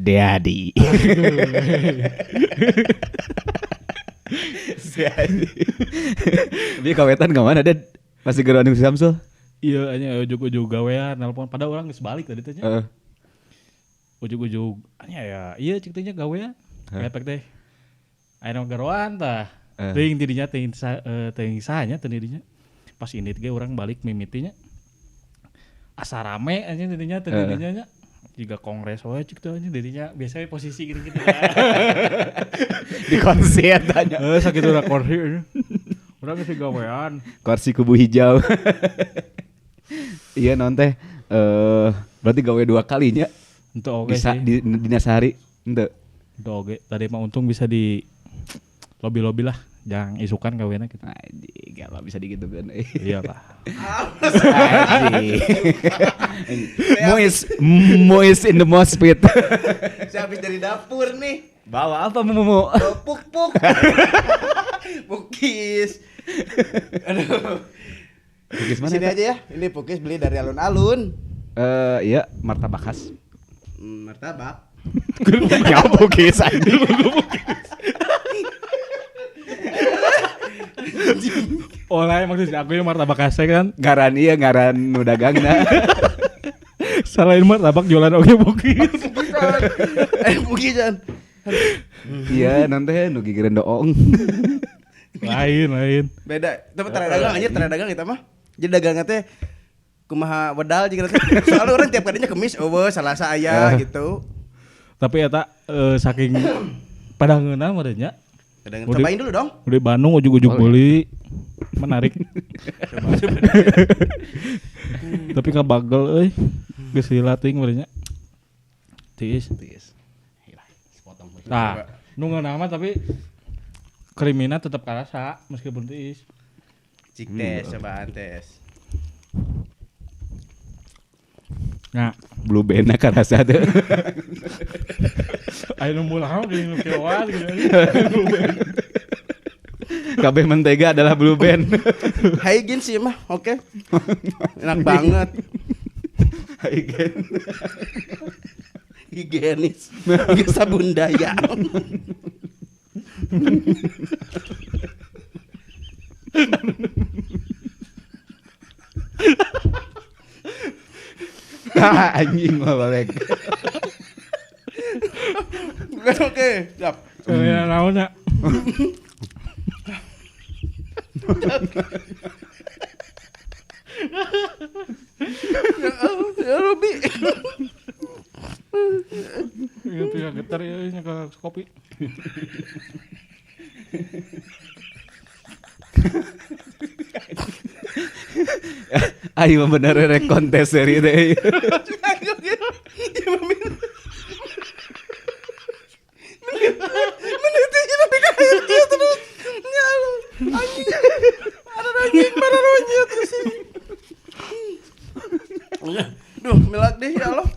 Daddy. Si anjing. Dia kawetan ke mana, Ded? Masih geroan si Samsul? Iya, anya ujug-ujug gawean nelpon padahal orang geus balik tadi teh nya. Heeh. Ujug-ujug anya ya, iya cik teh nya gawean. Efek teh. Aya nu geroan tah. Teuing di dinya teuing teuing saha nya teu di dinya. Pas indit ge urang balik mimiti nya. Asa rame anjing di dinya teu di dinya nya. Jiga kongres we cik teh anjing di dinya biasanya posisi gini-gini. Di kursi eta nya. Heeh, sakitu da kursi anjing. Urang geus gawean. Kursi kubu hijau. Iya non teh berarti gawe 2 kalinya. Henteu oge bisa sih. Di dina sehari henteu. Henteu oge. Tadi mah untung bisa di lobi-lobi lah, jangan isukan gawena gitu. Anjing, gak bisa digitukeun. Iya lah. Anjing. Moist in the mosh pit. Saya habis dari dapur nih. Bawa apa Mumu? Puk-puk. Pukis. Aduh. Pukis mana? Sini aja ya. Ini pukis beli dari alun-alun. Iya, martabak khas. Martabak. Ya pukis anjing. Oh lah maksudnya aku yang martabak khas kan. Ngaran iya ngaran nu dagangna. Selain martabak jualan oge pukis. Pukisan. Iya, nanti nu gigireun doong. Lain. Beda. Tapi tara dagang anjir, tara dagang eta mah. Jadi dagangna teh kumaha wedal jeung teh. Soalnya orang tiap kalinya Kemis eueuh, Salasa aya gitu. Tapi eta saking padangeunna meureun nya. Cobain dulu dong. Udah Bandung ujug-ujug beli. Menarik. Coba. Tapi kabagel euy. Geus lila teuing meureun nya. Tiis. Nah, nu ngeunah mah tapi krimina tetap karasa meskipun tiis. Cik tes, cobaan tes. Nah, Blue Band karasa teh. Ayo nu mulah geuning nu kewan gitu. Kabeh mentega adalah Blue Band. Hygiene sih mah, oke. Enak banget. Hygiene. Higienis. Geus sabun daya. Anjing mah balik. Oke, siap. Ya naon nya? Ya Ruby. Iya pihak getar ya nya ke kopi. Ayo bener rek kontes seri teh. Duh, melak deh ya Allah.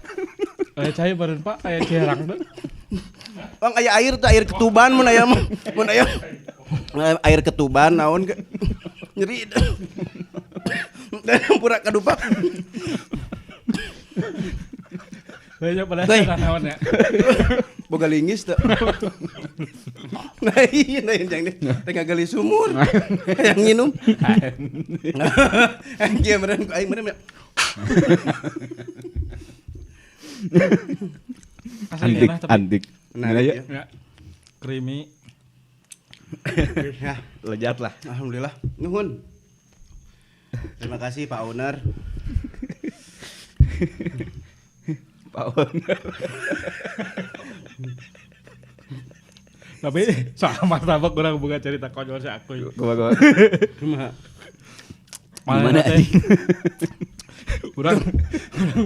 Aya cai bareng Pak, aya ciherang teh. Bang aya air tuh air ketuban mun aya mun aya air ketuban naon ke nyeri. Dan pura kadupak. Banyak pada naon ya. Boga lingis teh. Lain lain jang deh. Teh ngagali sumur. Yang nginum. Anjing meureun ku aing meureun. Antik, antik. Menarik ya. Creamy. Ya, lezat lah. Alhamdulillah. Nuhun. Terima kasih Pak Owner. Pak Owner. Tapi soal martabak kurang buka cerita konyol si aku. Kumaha? Kumaha? Gimana anjing? Urang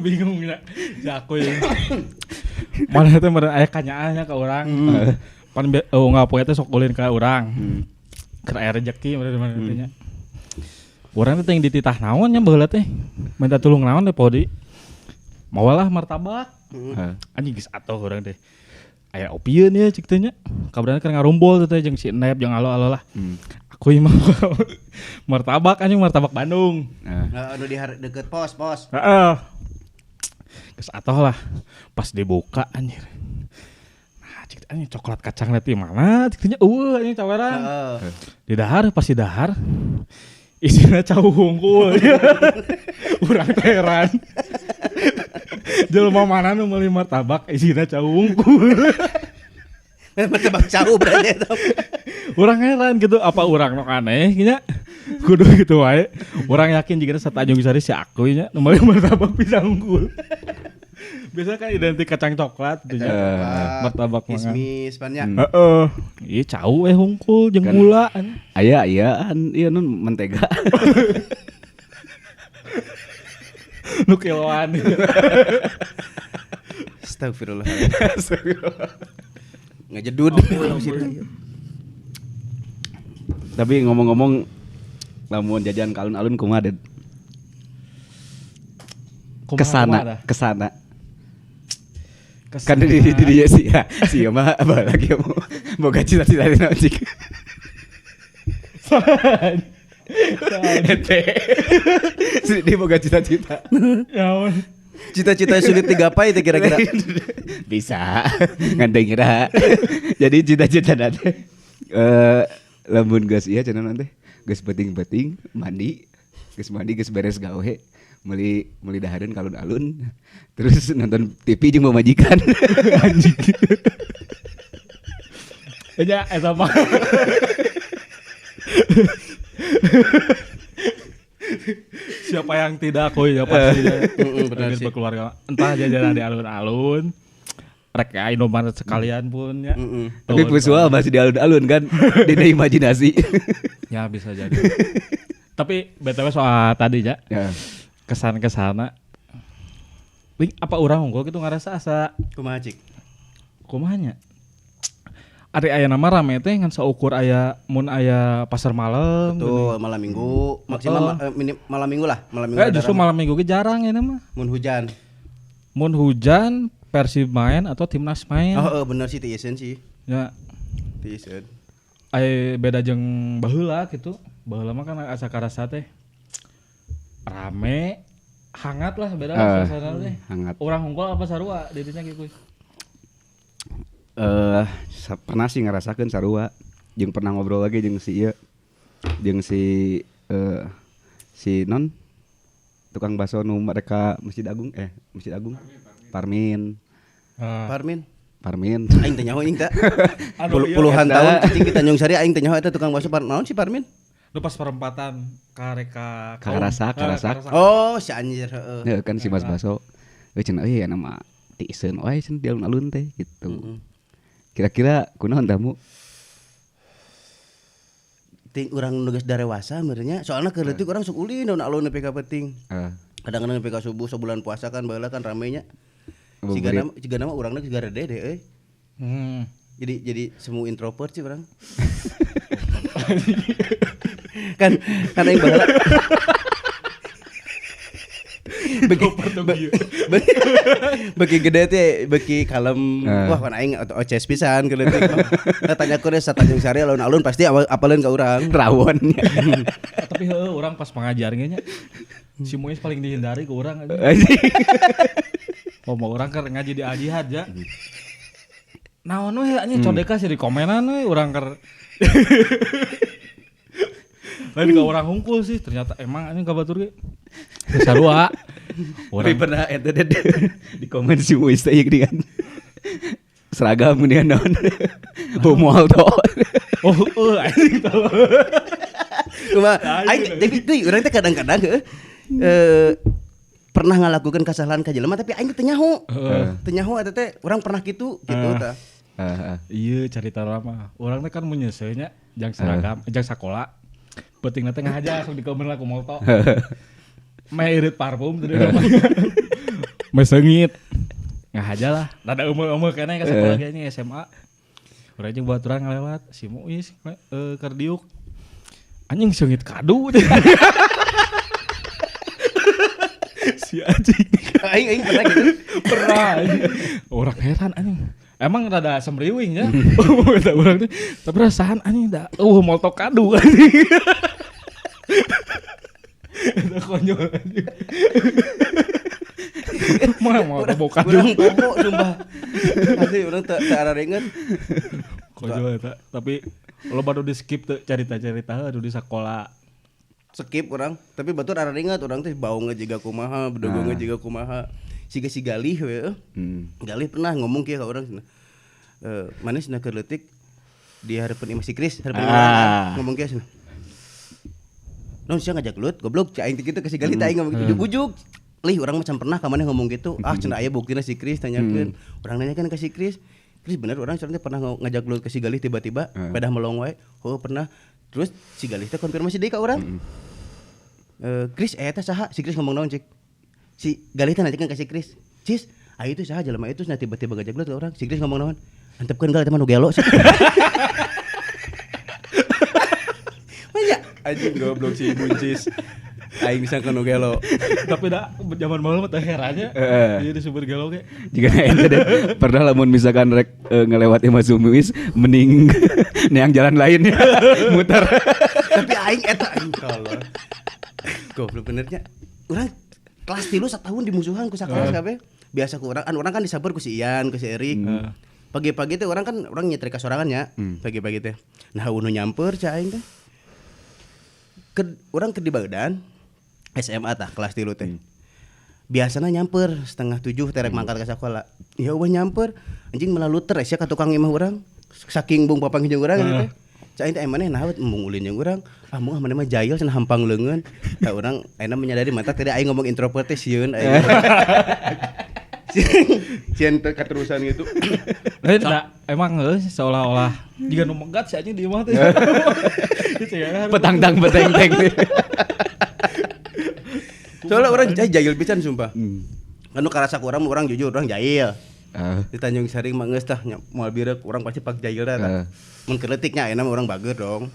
bingung ya. Si aku ya. Mana teh meureun aya kanyaahnya ka urang. Pan ngapoe teh sok ulin ka urang. Keur aya rejeki meureun mana teh nya. Urang teh teuing dititah naon nya baheula teh. Minta tulung naon teh podi. Mawalah martabak. Anjing geus atuh urang teh. Aya opieun ye cik teh nya. Kabarna keur ngarumpul teh jeung si Nep jeung alo-alo lah. Aku mah martabak anjing martabak Bandung. Heeh, anu di deket pos. Heeh. Geus atoh lah. Pas dibuka anjir. Cik anjing coklat kacang teh mana? Cik teh eueuh anjing caweran. Di dahar pasti dahar. Isina cau hungkul. Urang teh heran. Jelema mana nu meuli martabak isina cau hungkul. Martabak cau berarti eta. Urang heran gitu apa urang nu aneh nya. Kudu gitu wae. Urang yakin jika satanjung sari si aku nya nu meuli martabak pisang hungkul. Biasanya kan identik kacang coklat gitu nya. Martabak mangan. Kismis pan nya. Heeh. Ieu cau we hungkul jeung gula. Aya aya ieu nun mentega. Nu kiloan. Astagfirullah. Astagfirullah. Ngajedud. Tapi ngomong-ngomong lamun jajan ka alun-alun kumaha, Ded? Kesana, kesana. Kan di dia sih ya. Si mah apalagi mau boga cita-cita naon cik. Ente. Si dia boga cita-cita. Ya ampun. Cita-cita sulit digapai itu kira-kira. Bisa. Ngan kira. Jadi cita-cita nanti lamun geus ieu cenah nanti geus penting-penting mandi, geus beres gawe, meuli dahareun ka alun-alun, terus nonton TV jeung pamajikan. Anjing. Nya eta mah. Siapa yang tidak kuy ya pasti benar sih. Berkeluarga entah jajanan di alun-alun rek ka Indomaret sekalian pun ya. Tapi visual masih di alun-alun kan di imajinasi. Ya bisa jadi. Tapi BTW soal tadi ya. Kesan kesana Ling, apa urang unggul gitu ngarasa asa kumaha cik? Kumaha nya? Ari aya nama rame teh ngan saukur aya mun aya pasar malam. Betul, malam minggu, maksimal malam minggu lah, malam minggu. Justru malam minggu ge jarang ini mah. Mun hujan. Mun hujan Persib main atau timnas main. Oh, bener sih tiisen sih. Ya. Tiisen. Ai beda jeung baheula gitu. Baheula mah kan asa karasa teh rame, hangat lah beda lah suasana teh. Hangat. Urang hungkul apa sarua dirinya kieu? Pernah sih ngerasakeun sarua. Jeung pernah ngobrol lagi jeung si ieu. Jeung si si non tukang bakso nu mereka Masjid Agung Masjid Agung. Parmin. Parmin. Parmin. Aing teh nyaho aing teh. Puluhan tahun cicing di Tanjung Sari aing teh nyaho eta tukang bakso naon si Parmin? Lu pas perempatan kareka Karasak. Oh, si anjir heeh. Heeh kan si Mas Bakso. Euy cenah euy nama tiiseun wae cenah di alun-alun teh gitu. Kira-kira kunaon tamu? Ting urang nu geus darewasa meureun nya. Soalna keur leutik urang sok ulin alun-alun nepi ka peuting. Kadang-kadang nepi ka subuh sabulan puasa kan baheula kan ramenya. Siga nama urangna siga rede deh euy. Jadi semua introvert sih urang. Kan aing baheula. Beki gede teh beki kalem. Wah kan aing oces pisan keur leutik mah. Nah, tanya ku deh Tanjung Sari alun-alun pasti apaleun ka urang. Rawon. Tapi heueuh urang pas pengajar ge nya. Si Muis paling dihindari ke urang aja. Oh mau urang keur ngaji di Al-Jihad ya. Naon we anjing codeka sih di komenan we urang keur. Lain ka urang hungkul sih ternyata emang anjing ka batur ge. Sarua. Tapi pernah eta di komen si Muis teh geuningan. Seragam geuningan naon. Bau moal to. Oh heueuh anjing tolong. Kumaha aing tapi urang teh kadang-kadang heueuh pernah ngalakukan kesalahan ka jelema tapi aing teu nyaho. Teu nyaho eta teh urang pernah kitu gitu tah. Iya carita lama. Urang teh kan mun nyeuseuh nya jang seragam, jang sakola. Peutingna teh ngahaja sok dikomen lah ku moto. Meh irit parfum tadi meh seungit. Ngahaja lah. Rada eumeuh-eumeuh keneh ka sakola ge nya SMA. Urang jeung baturan ngalewat si Muis keur diuk. Anjing seungit kadu. Si anjing. Aing pernah gitu. Pernah. Orang heran anjing. Emang rada semriwing ya. Urang teh tapi rasaan anjing da eueuh molto kadu anjing. Eta konyol anjing. Mah mau bobokan. Urang bobo sumpah. Asli urang teu araringet. Konyol eta. Tapi lo baru di skip tuh cerita-cerita aduh di sekolah. Skip urang, tapi batur araringet urang teh baungna jiga kumaha, bedogongna jiga kumaha. Siga si Galih we. Galih pernah ngomong kieu ka urang cenah. Maneh cenah keur leutik di hareupeun imah si Kris, hareupeun imah ngomong kieu cenah. Non sia ngajak gelut, goblok cai aing teh kitu ka si Galih teh aing ngomong gitu ujug-ujug. Lih urang mah can pernah ka maneh ngomong gitu. Ah cenah aya buktina si Kris tanyakeun. Urang nanyakeun ka si Kris. Kris bener urang cenah teh pernah ngajak gelut ka si Galih tiba-tiba pedah melong wae. Oh pernah. Terus si Galih teh konfirmasi deui ka urang. Kris eta saha? Si Kris ngomong naon cik? Si Galih teh nanyakeun ka si Kris. Cis, aya itu saha jelema itu cenah tiba-tiba ngajak gelut ka urang. Si Kris ngomong naon? Antepkeun gal eta mah nu gelo. Banyak anjing goblok si Buncis. Aing bisa nu gelo. Tapi da zaman baheula mah teh herannya. Dia disebut gelo ge. Jika ente deh pernah lamun misalkan rek ngelewat imah Sumis mending neang jalan lain ya muter. Tapi aing eta aing tolol. Goblok benernya. Urang kelas 3 setahun dimusuhan ku sakelas kabeh. Biasa ku urang, urang kan disabar ku si Ian, ku si Erik. Pagi-pagi teh urang kan urang nyetrika sorangan nya. Pagi-pagi teh. Nah, unu nyamper cah aing teh. Urang ke di Bagdan SMA tah kelas 3 teh. Biasana nyamper 6:30 teh rek mangkat ka sakola. Ya eueuh nyamper, anjing malah luter sia ka tukang imah urang. Saking bung papang jeung urang teh. Cah aing teh maneh naha embung ulin jeung urang. Ah moal maneh mah jahil cenah hampang leungeun. Tah urang ayeuna menyadari mata teh aing ngomong introvert teh sieun aing. Sieun teh katerusan gitu. Lain da emang heuh seolah-olah jiga nu megat si anjing di imah teh. Petangtang petengteng. Soalnya orang jahil pisan sumpah. Anu karasa ku urang jujur urang jahil. Di Tanjung Sari mah geus tah moal bireuk urang pasti pak jahil tah. Mun keur leutiknya ayeuna mah urang bager dong.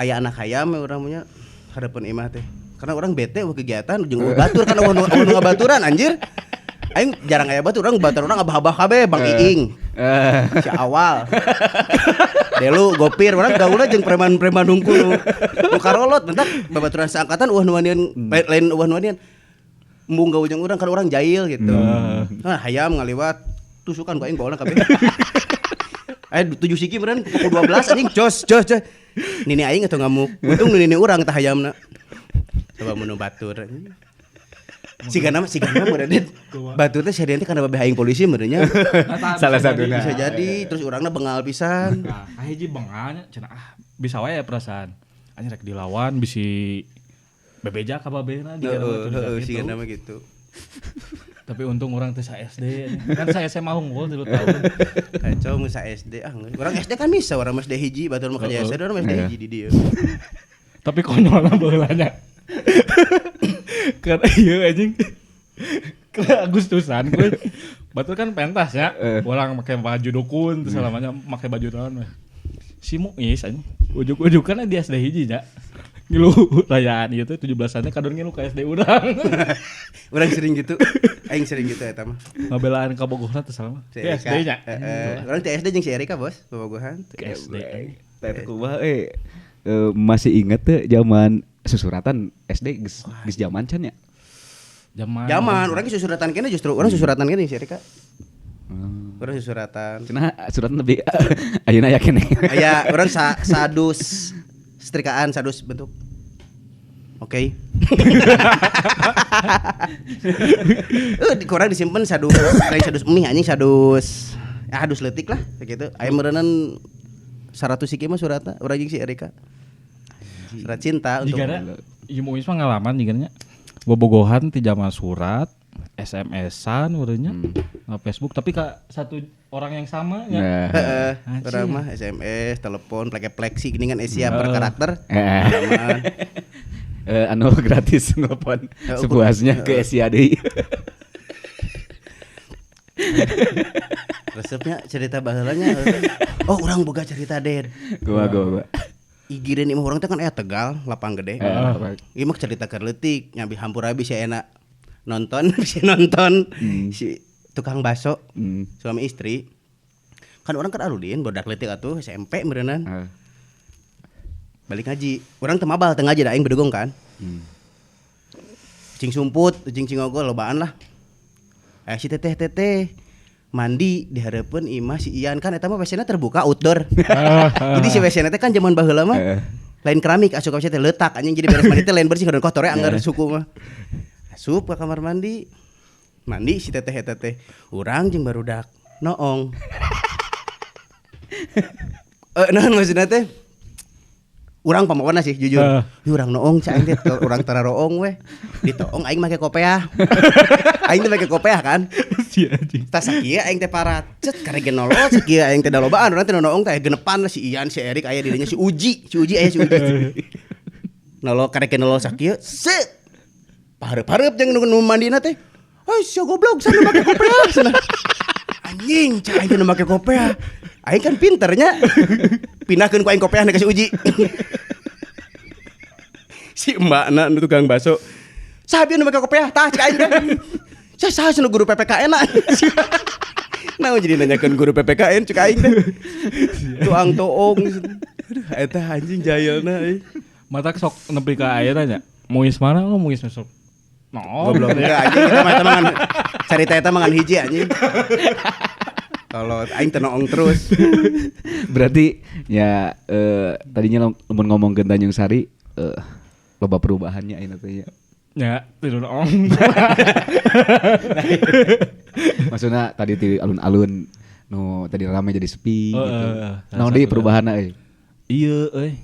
Aya anak hayam urang nya hareupeun imah teh. Karena urang bete eueuh kegiatan jeung eueuh batur kan eueuh nu ngabaturan anjir. Aing jarang aya batur, urang batur urang abah-abah kabeh Bang Iing. Si awal. Delu gopir urang gaulna jeung preman-preman hungkul nu karolot bentak babaturan saangkatan eueuh nu wanian lain eueuh nu wanian. Embung gaul jeung urang kan urang jahil gitu. Nah, hayam ngaliwat tusukan ku aing baolna kabeh. Aya 7 siki meureun pukul 12 anjing jos jos jos. Nini aing atuh ngamuk. Untung nini urang tah hayamna. Coba mun batur. Sigana meureun batur teh sadian teh kana babeh aing polisi meureun nya. Salah satuna. Bisa jadi terus urangna bengal pisan. Nah, hiji bengalnya cenah ah bisa wae perasaan. Anjing rek dilawan bisi bebeja ka babehna sigana mah gitu. Tapi untung orang teh sa SD kan saya SMA unggul 3 tahun. Kacau mun sa SD ah urang SD kan bisa urang SD hiji batur mah ka SD urang SD hiji di dieu. Tapi konyolna baheula nya. Karena iya anjing. Karena Agustusan gue batur kan pentas ya. Orang make baju dukun terus selamanya make baju naon. Si Muis anjing ujug-ujugan di SD hiji nya. Ngilu rayaan ieu teh 17-an kadon ngilu ka SD urang. Urang sering gitu. Aing sering gitu eta mah. Ngabelaan ka bogohna teh salah mah. Si SD nya. Heeh. Urang teh SD jeung si Erika, Bos, bobogohan. SD. Teh kumaha masih inget teh zaman susuratan SD geus zaman can ya? Zaman urang susuratan kene justru urang susuratan kene si Erika. Urang susuratan. Cenah suratan lebih ayeuna aya keneh. Aya urang sadus setrikaan sadus bentuk. Oke. Kurang disimpen sadus, lain sadus mie anjing sadus. Ya adus leutik lah gitu. Aya meureunnan 100 siki mah suratna urang jeung si Erika. Surat cinta untuk jigana ieu Muis mah ngalaman jigana bobogohan ti zaman surat, SMS-an urangnya, Facebook tapi ka satu orang yang sama nya. Heeh. Urang mah SMS, telepon, plek-pleksi gini kan Asia per karakter. Anu gratis nelpon sepuasnya ke Asia deui. Resepnya cerita baheulanya. Oh, urang boga cerita der. Gua. Igireun imah urang teh kan aya Tegal, lapang gede. Ieu mah cerita keur leutik, nyambi hampura bisa enak nonton, bisa nonton si tukang bakso suami istri. Kan urang keur aludin bodak leutik atuh SMP meureunnan. Balik ngaji. Urang teu mabal teu ngaji da aing bedegong kan. Ucing sumput, ucing cingogol lobaan lah. Si teteh-teteh mandi di hareupeun imah si Ian kan eta mah WC-na terbuka outdoor. Jadi si WC-na teh kan zaman baheula mah lain keramik asup ka WC teh leutak anjing jadi beres mandi teh lain bersih kudu kotor anggar suku mah. Asup ka kamar mandi. Mandi si teteh eta teh urang jeung barudak noong. Naon maksudna teh? Urang pamawana sih jujur. Urang noong cai aing teh urang tararoong weh. Ditoong aing make kopeah. Aing teh make kopeah kan. Si anjing. Tas sakieu aing teh parat. Cet karege nolot sakieu aing teh dalobaan urang teh noong teh genepan si Ian si Erik aya di dinya si Uji aya si Uji. Nolok karege nolot sakieu set. Pahareup-hareup jeung nu mandina teh. Hei sia goblok sana make kopeah cenah. Anjing cai aing teh nu make kopeah. Aing kan pinternya pindahkeun ku aing kopeah ka si Uji. Si emakna nu tukang bakso. Saha bieu nu make kopeah tah cek aing teh. Saha nu guru PPKN na. Naon jadi nanyakeun guru PPKN cek aing teh. Tuang toong. Aduh eta anjing jayelna euy. Matak sok nepi ka ayeuna nya. Muis mana lu muis sok. No. Goblok anjing kita mah eta mah carita eta mah ngan hiji anjing. Kalau aing teu noong terus. Berarti ya tadinya lamun ngomongkeun Tanjung Sari loba perubahannya ayeuna teh nya. Ya, teu noong. Maksudna tadi ti alun-alun nu tadi rame jadi sepi gitu. Naon deui perubahanna euy? Iya euy.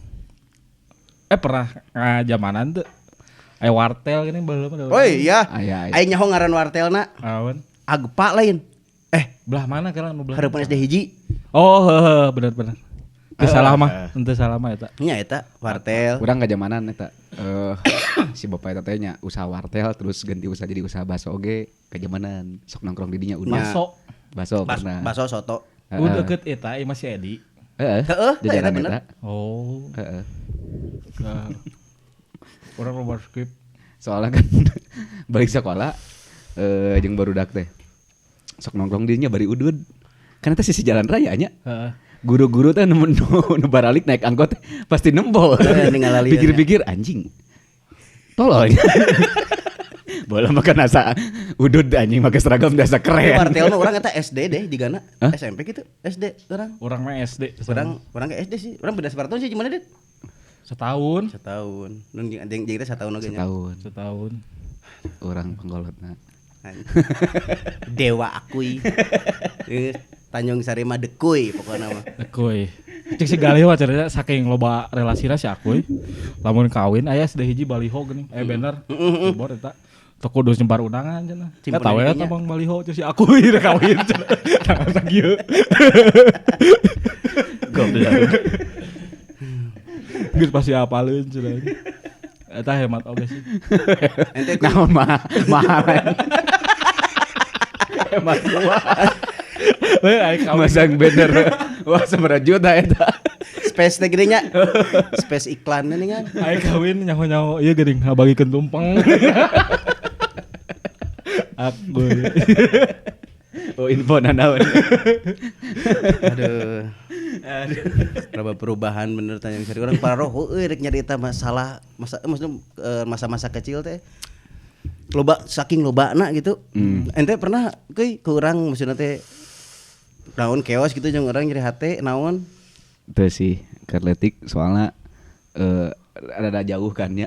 Pernah ngajamanan teu? Aya wartel gini baheula mah. Oh iya. Aing nyaho ngaran wartelna. Awan. Agpa lain. Belah mana kira nu belah? Hareupeun SD hiji. Oh, heeh, bener-bener. Teu salah mah, henteu salah mah eta. Nya eta wartel. Urang ngajamanan eta. Si bapak eta teh nya usaha wartel terus ganti usaha jadi usaha bakso oge kajamanan. Sok nongkrong di dinya udah. Bakso. Bakso pernah. Bakso soto. Udah deket eta imah si Edi. Heeh. Heeh, bener. Oh. Heeh. Urang loba skip. Soalnya kan balik sekolah jeung barudak teh. Sok nongkrong dirinya bari udud. Karena teh sisi jalan raya nya. Guru-guru teh nu baralik naik angkot pasti nempo. Pikir-pikir anjing. Tolol. Bola makan asa udud anjing make seragam dasa keren. Wartel mah urang eta SD deh jigana. SMP gitu. SD urang. Urang mah SD. Urang ke SD sih. Urang beda sabaraha tahun sih gimana, Dit? Setahun. Setahun. Nun jeung teh setahun oge nya. Setahun. Urang panggolotna. Dewa akui. Tanjung Sari mah dekui pokokna mah. Dekui. Cek si Galih mah cerita saking loba relasina si akuy. Lamun kawin aya SD hiji baliho geuning. Bener. Bor eta. Teu kudu nyebar undangan cenah. Eta we eta Bang baliho cek si akuy rek kawin cenah. Tangan sakieu. Goblok. Geus pasti apaleun cenah. Eta hemat oge sih. Ente naon mah mahal. Hemat gua. Masang banner. Wah, sabaraha juta eta. Space teh gede nya. Space iklannya nih kan. Aing kawin nyaho-nyaho ieu geuning ngabagikeun tumpeng. Aku. Oh, info nanaon. Aduh. Aduh. Berapa perubahan bener Tanjung Sari. Urang paroh euy rek nyarita masalah masa maksudnya masa-masa kecil teh. Loba saking lobana gitu. Ente pernah kuy ke urang maksudna teh naon keos gitu jeung urang nyeri hate naon? Teu sih, kerletik soalna rada jauh kan nya.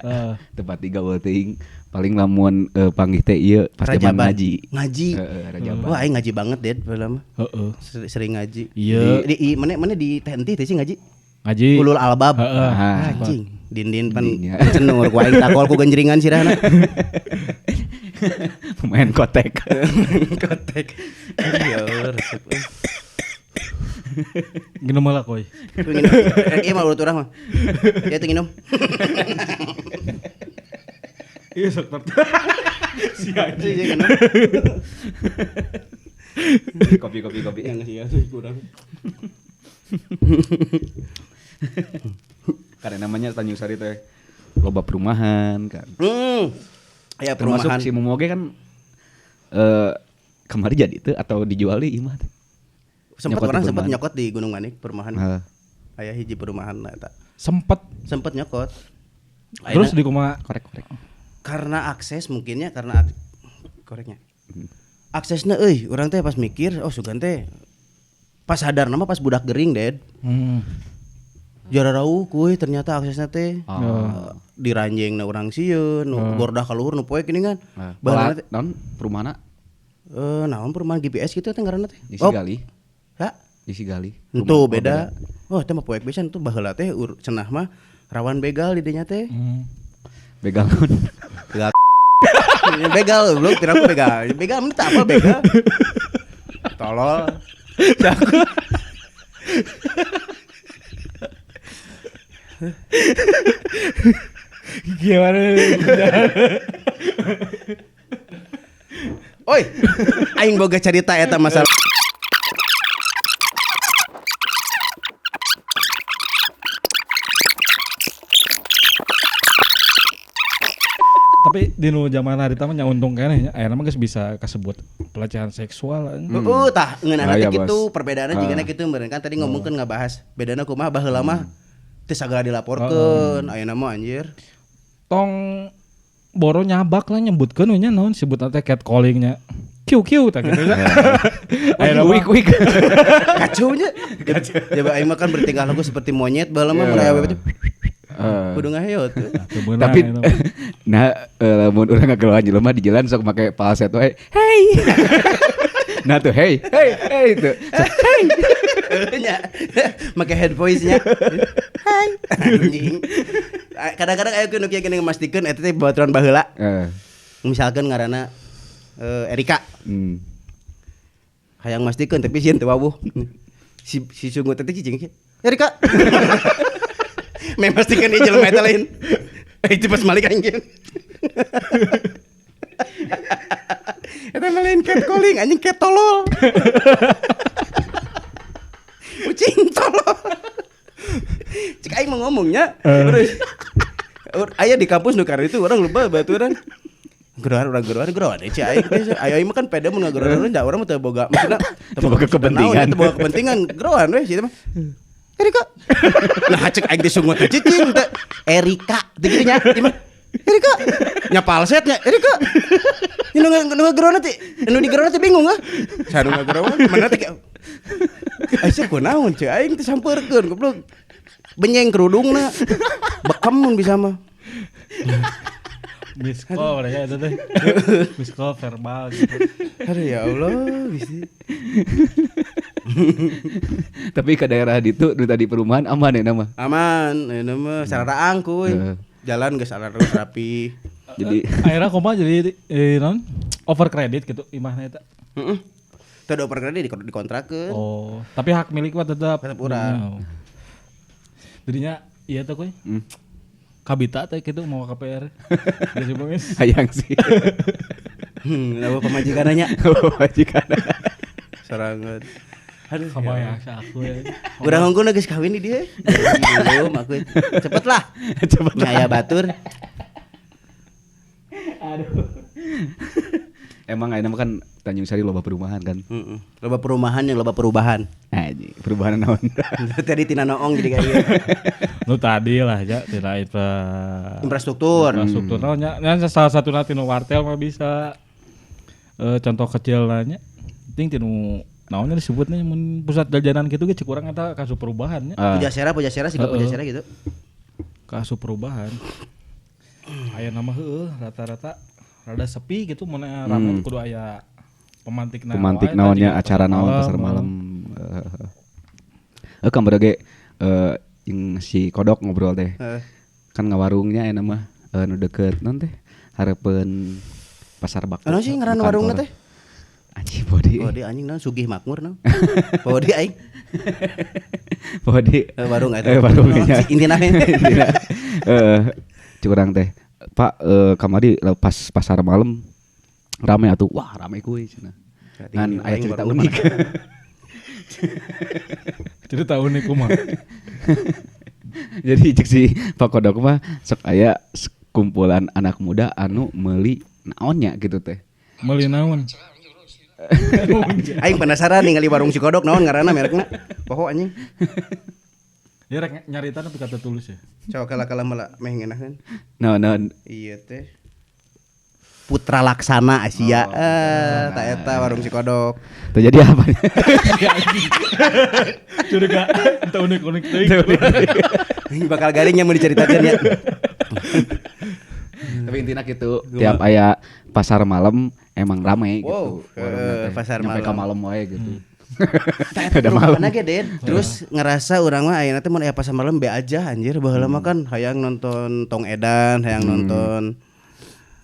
Tempat tiga teuing paling lamun panggih teh ieu pas zaman ngaji. Ngaji. Heeh, wah aing ngaji banget Ded baheula mah. Heeh. Sering ngaji. Iya. Di mana di TNT teh sih ngaji? Ngaji. Ulul albab. Heeh. Anjing. Dindin pan cenur ku aing takol ku genjringan sirahna. Pemain kotek. Kotek. Ya Allah resep. Nginum malah koy. Nginum. Rek ieu mah urut urang mah. Ya teu nginum. Iya sok si anjing. Kopi. Yang sih sih kurang. Karena namanya Tanjung Sari teh loba perumahan kan. Ya perumahan. Termasuk si Momo ge kan kemari jadi teu atau dijual di imah teh. Sempat orang sempat nyokot di Gunung Manik perumahan. Aya hiji perumahan eta. Sempet nyokot. Terus di kumaha korek-korek. Karena akses mungkinnya karena koreknya. Aksesna euy, urang teh pas mikir, oh sugan teh pas sadar nama pas budak gering, Ded. Jararauh kuy ternyata aksesna teh diranjengna urang sieun, nu gordah ka luhur nu poek ini kan. Baheula teh naon perumahna? Naon perumahan GPS gitu teh ngaranna teh. Di Sigali. Ha? Di Sigali. Entu beda. Oh, teh mah poek pisan tuh baheula teh cenah mah rawan begal di dinya teh. Begal naon? Begal. Begal belum kira aku begal. Begal mun teh apa begal? Tolol. Gimana? Oi, aing boga cerita eta masalah. Tapi di nu zaman harita mah nya untung keneh nya ayeuna mah geus bisa kasebut pelecehan seksual. Heeh, tah ngeunana teh kitu, perbedaanna jigana kitu meureun kan tadi ngomongkeun ngabahas bedana kumaha baheula mah teu sagala dilaporkeun, ayeuna mah anjir. Tong boro nyabak lah nyebutkeun we nya naon sebutna teh catcalling nya. Kiu kiu tah kitu nya. Ayeuna wik wik. Kacau nya. Coba aing mah kan bertingkah laku seperti monyet baheula mah mun aya awewe teh. Kudu ngaheot. Tapi nah lamun urang ngageloan jelema di jalan sok make falset wae. Hey. Nah tuh hey hey hey tuh. Hey. Nya make head voice-nya. Hai. Anjing. Kadang-kadang aya nu kieu geuning mastikeun eta teh babaturan baheula. Misalkan ngaranna Erika. Hayang mastikeun tapi sieun teu wawuh. Si sungut teh cicing. Erika. Memastikan dia jelema eta lain. Itu pas malik anjing. Eta mah lain catcalling anjing cat tolol. Kucing tolol. Cek aing mau ngomongnya. Terus aya di kampus nu karena itu orang lupa baturan. Geroan urang geroan cek aing. Ayo aing mah kan pede mun ngageroan da urang mah teu boga maksudna teu boga kepentingan, teu boga kepentingan geroan we sih mah. Erika. Nah cek aing disungut teh cicing teh Erika teh kitu nya. Erika. Nya falset nya Erika. Nu ngageroan teh, nu digeroan teh bingung ah. Saha nu ngageroan mana teh Aisyah kunaon cek aing teh sampeurkeun goblok. Benyeng kerudungna. Bekem mun bisa mah. Miss call ya itu teh. Miss call verbal gitu. Aduh ya Allah, bisa. Tapi ke daerah ditu nu tadi perumahan aman ya nama? Aman, ya nama sararaang kuy. Jalan geus sararaang rapi. Jadi akhirnya kumaha jadi non over kredit gitu imahna eta. Heeh. Teu ada over kredit dikontrakeun. Oh, tapi hak milik mah tetap urang. Jadinya iya teh kuy. Kabita teh gitu mau KPR. Geus bangis. Hayang sih. Lawa pamajikanna. Pamajikanna. Sorangan. Aduh, ya aku ya. Urang hungkul geus kawin di dieu. Belum aku. Cepet lah. Cepet lah. Aya batur. Aduh. Emang ayeuna mah kan Tanjung Sari loba perumahan kan? Heeh. Loba perumahan yang loba perubahan. Anjing, perubahan naon? Tadi tina noong jadi kayak ieu. Nu tadi lah ja tina infrastruktur. Infrastruktur naon nya salah satuna tinu wartel mah bisa contoh kecil nya. Penting tinu naonnya disebutnya mun pusat jajanan gitu ge cek urang eta kasus perubahan nya. Pujasera siga Pujasera gitu. Kasus perubahan. Aya nama heueuh rata-rata rada sepi gitu mun rame kudu aya pemantik naon. Pemantik naonnya acara naon pasar malam. Kamari ge jeung si Kodok ngobrol teh. Kan ngawarungnya aya mah nu deket naon teh hareupeun pasar Bakti. Anu sih ngaran warungna teh? Anjing bodi. Bodi anjing naon sugih makmur naon. Bodi aing. Bodi. Warung eta. Warungnya. Intina. Intina. Curang teh. Pak kamari pas pasar malam rame atuh. Wah, rame kuy cenah. Ngan aya cerita unik. Cerita unik kumaha? Jadi cek si Pak Kodok mah sok aya kumpulan anak muda anu meuli naonnya gitu teh. Meuli naon? Aing penasaran ningali warung si Kodok naon ngaranna merekna. Poho anjing. Dia rek nyarita tapi kata tulis ya. Coba kala-kala malah meh ngeunaheun. Naon naon. Iya teh. Putra Laksana Asia. Oh, eta warung si kodok. Terjadi apa? Curiga ente unik-unik teuing. Ini bakal garingnya mau diceritakan ya. Tapi intinya gitu, tiap aya pasar malam emang rame wow, gitu. Pasar malam. malam. Nyampe ka malam wae gitu. Ada malam. Ge, Den. Terus ngerasa urang mah ayeuna teh mun aya pasar malam be aja anjir baheula mah kan hayang nonton Tong Edan, hayang nonton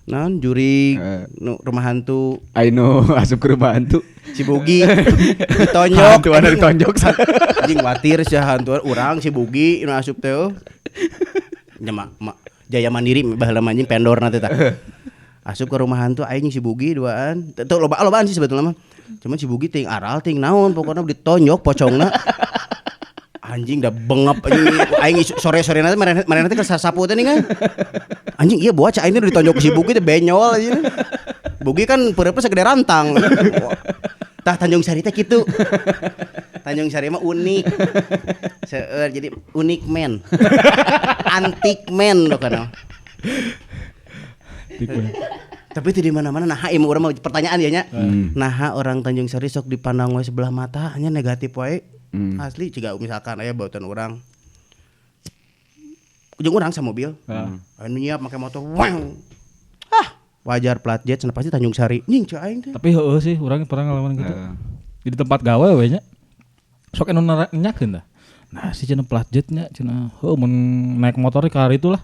naon jurig, nu rumah hantu. I know, asup ke rumah hantu. Si Bugi ditonjok. Hantuan ditonjok. Anjing watir sia hantuan urang si Bugi nu asup teh. Nya Jaya Mandiri baheula mah anjing pendorna teh tah. Asup ke rumah hantu aing si Bugi duaan. Teu loba-lobaan sih sebetulnya mah. Cuman si Bugi ting aral ting naon pokoknya ditonjok pocongna. Anjing dah bengep anjing aing sore-sore nanti manehna teh keur sasapu teh nih kan. Anjing iya buat aing teh ditonjok si Bugi teh benyol anjing. Bugi kan peureupna segede rantang. Tah Tanjung Sari teh kitu. Tanjung Sari mah unik. Seueur jadi unik men. Antik men pokokna. Tapi itu di mana-mana nah ieu urang mah pertanyaan ya nya. Naha orang Tanjung Sari sok dipandang we sebelah mata hanya negatif wae. Asli jika misalkan aya bautan urang. Ujung urang sama mobil. Anu nyiap make motor. Wang. Ah, wajar plat jet cenah pasti Tanjung Sari. Nying ceu aing teh. Tapi heueuh sih urang pernah ngalaman gitu. Di tempat gawe we nya. Sok anu nanyakeun tah. Nah, si cenah plat jet nya cenah heueuh mun naik motor ka hari itulah.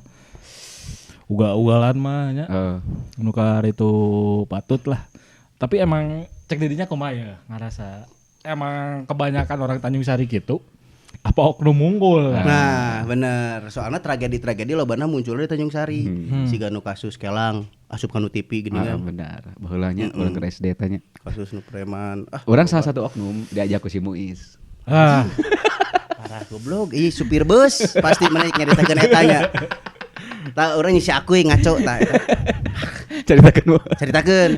Ugal-ugalan mah nya. Nu ka itu patut lah. Tapi emang cek dirinya kumaha ya ngarasa emang kebanyakan orang Tanjung Sari gitu apa oknum unggul. Nah, bener. Soalnya tragedi-tragedi lobana muncul di Tanjung Sari. Siga nu kasus Kelang, asup ka nu TV gini kan. Benar. Baheula nya urang ke SD tanya. Kasus nu preman. Ah, urang salah satu oknum diajak ku si Muis. Ah. Parah goblok. Ih, supir bus pasti maneh nyaritakeun eta nya. Tah urang si aku ngaco tah. Caritakeun. Caritakeun.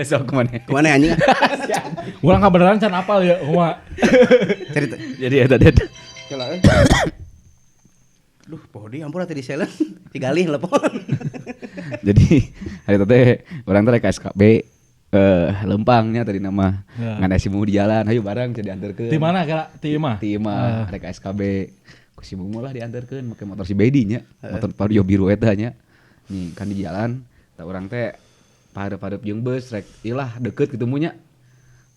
Sok kumaha? Kumaha anjing? Urang kabeneran can apal ya kumaha. Cerita. Jadi eta det. Kela euy. Duh, poho deui ampun atuh di selen. Digalih lepon. Jadi hari teh urang teh ka SKB lempangnya tadi nama. Ngan si Mu di jalan, hayu bareng jadi diantarkeun. Di mana kira? Ti imah. Ti imah rek ka SKB. Ku si Mu lah diantarkeun make motor si Bedi nya, motor Vario biru eta nya. Nih kan di jalan, tah urang teh pareup-pareup jeung bus rek ilah deket gitu mu nya.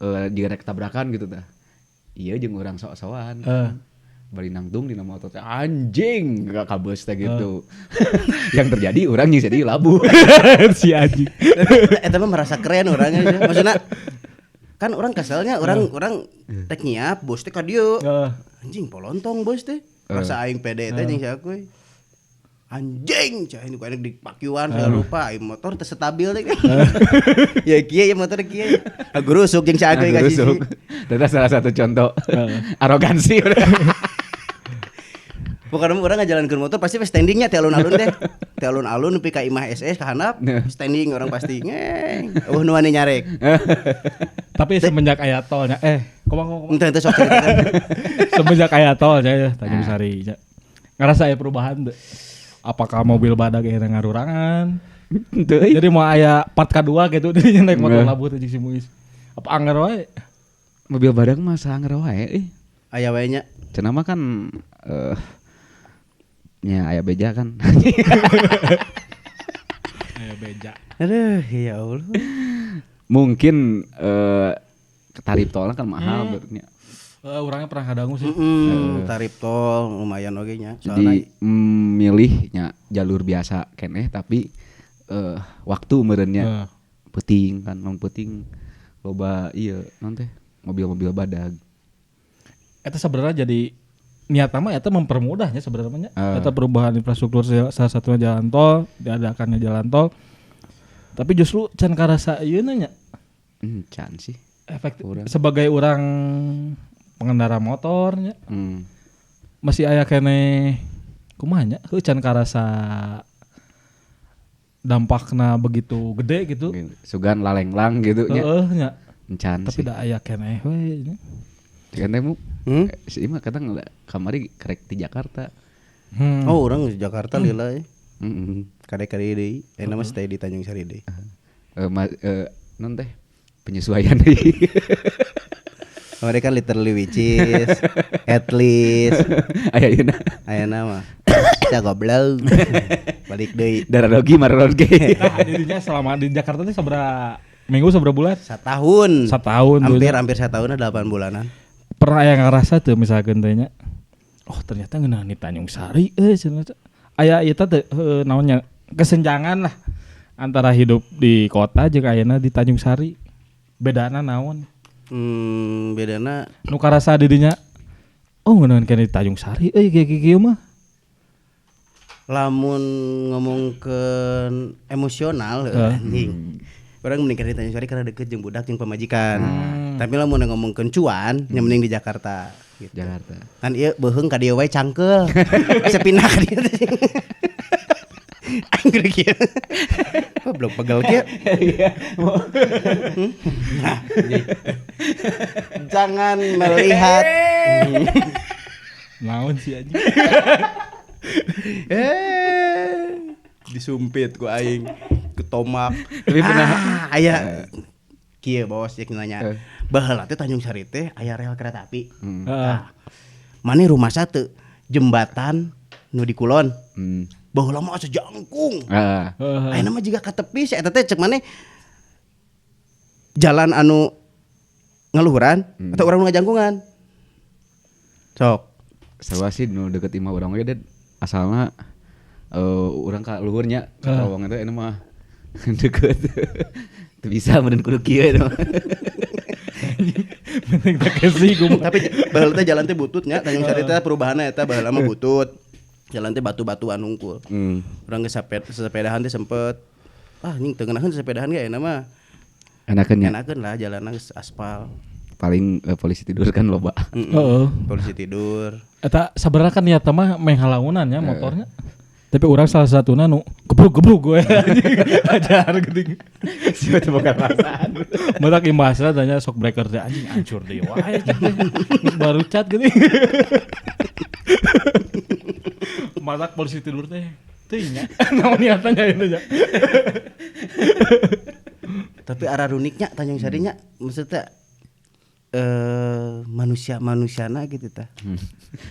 Jika rek tabrakan gitu tah. Iya jeung urang sok-sokan. Bari nangtung dina motor teh anjing gak ka bus teh gitu. Yang terjadi urang jeung jadi labu. Si anjing. Eta mah merasa keren orangnya. Maksudna kan orang keselnya orang rek nyiap bos teh ka dieu. Anjing polontong bos teh. Rasa aing pede teh jeung si aku. Anjing, cah ini ku enak dipakiwan segala lupa aing motor teu stabil teh. Ya kieu ya motor kieu. Gurusuk jeung si aku ka sisi. Eta salah satu contoh arogansi. Pokoknya orang ngajalankeun motor pasti standingnya teh alun-alun deh. Teh alun-alun nepi ka imah SS ka handap, standing orang pasti ngeng. Eueuh nu wani nyarek. Tapi semenjak aya tolnya kumaha Entah sok ceritakan. Semenjak aya tolnya ya Tanjung Sari nya. Ngerasa aya perubahan teu? Apakah mobil badag aya ngarurangan? Jadi mau aya part kedua gitu dirinya naik motor labuh teh jeung si Muis. Apa anger wae? Mobil badag mah saangger wae euy. Aya wae nya. Cenah mah kan ya aya beja kan. Aya beja. Aduh, ya Allah. Mungkin tarif tolnya kan mahal berarti. Orangnya pernah ngadangu sih. Tarif tol lumayan oge nya. Soalnya jadi milihnya jalur biasa keneh tapi waktu meureunnya peuting kan, mun peuting loba ieu naon teh mobil-mobil badag. Eta sebenarnya jadi niat mah eta mempermudahnya sebenarnya. Eta perubahan infrastruktur salah satunya jalan tol, diadakannya jalan tol. Tapi justru can karasa ieu nya. Can sih. Efek sebagai orang pengendara motornya. Masih aya keneh kumaha nya heuh can karasa dampakna begitu gede gitu. Sugan lalenglang gitu nya. Heeh nya. Can tapi da aya keneh we nya. Kan teh mu. Si Ima kata kamari kerek di Jakarta. Oh, orang di Jakarta lila. Heeh. Kade-kade deui, ayeuna mah stay di Tanjung Sari deui. Non teh penyesuaian deui. Mereka kan literally which is at least aya ayeuna. Ayeuna mah. Kita goblok. Balik deui. Darah dogi maroroge. Nah, dirinya selama di Jakarta teh sabaraha minggu sabaraha bulan? Satahun. Satahun. Hampir satahun 8 bulanan. Pernah aya ngarasa teu misalkan teh nya. Oh, ternyata ngeunah di Tanjung Sari euy cenah. Aya ieu teh naonnya kesenjangan lah antara hidup di kota jeung ayeuna di Tanjung Sari. Bedana naon? Bedana nu karasa didinya. Oh, ngeunah keneh di Tanjung Sari euy kieu-kieu mah. Lamun ngomongkeun emosional anjing. Urang mending di Tanjung Sari karena deket jeung budak jeung pamajikan. Tapi lamun ngomongkeun cuan, nya mending di Jakarta gitu. Jakarta. Kan ieu beuheung ka dieu wae cangkeul. Bisa pindah ka dieu teh. Angger kieu. Goblok pegel kieu. Iya. Nah, jangan melihat. Naon sih anjing. Disumpit ku aing ku tomak. Tapi pernah aya kieu bos cek nanya. Baheula teh Tanjung Sari teh aya rel kereta api. Nah, mane rumah satu jembatan nu di kulon. Baheula mah asa jangkung. Ayeuna mah jiga ka tepi eta teh cek mane jalan anu ngaluhuran atau urang nu ngajangkungan. Sok. Sarua sih nu deket imah urang ge asalna urang ka luhurnya ka terowongan teh eta mah deket. Teu bisa meureun kudu kieu eta mah. Penting tak kasih gua. Tapi baheula teh jalan teh butut nya Tanjung Sari teh perubahanna eta baheula mah butut. Jalan teh batu-batuan hungkul. Urang geus sapedahan teh sempet anjing teu ngeunaheun sapedahan ge ayeuna mah. Enakeun nya. Enakeun lah jalanna geus aspal. Paling polisi tidur kan loba. Heeh. Polisi tidur. Eta sabenerna kan niatna mah menghalaunan nya motornya. Tapi orang salah satuna nu gebruk-gebruk gue anjing. Ajar geuning. Sia teh boga perasaan. Matak imbasna tanya shock breaker teh anjing hancur deui wae cek teh. Geus baru cat geuning. Matak polisi tidur teh teuing nya. Naon niatna nya ieu nya. Tapi arah runiknya Tanjung Sari nya maksudnya manusia-manusiana gitu tah.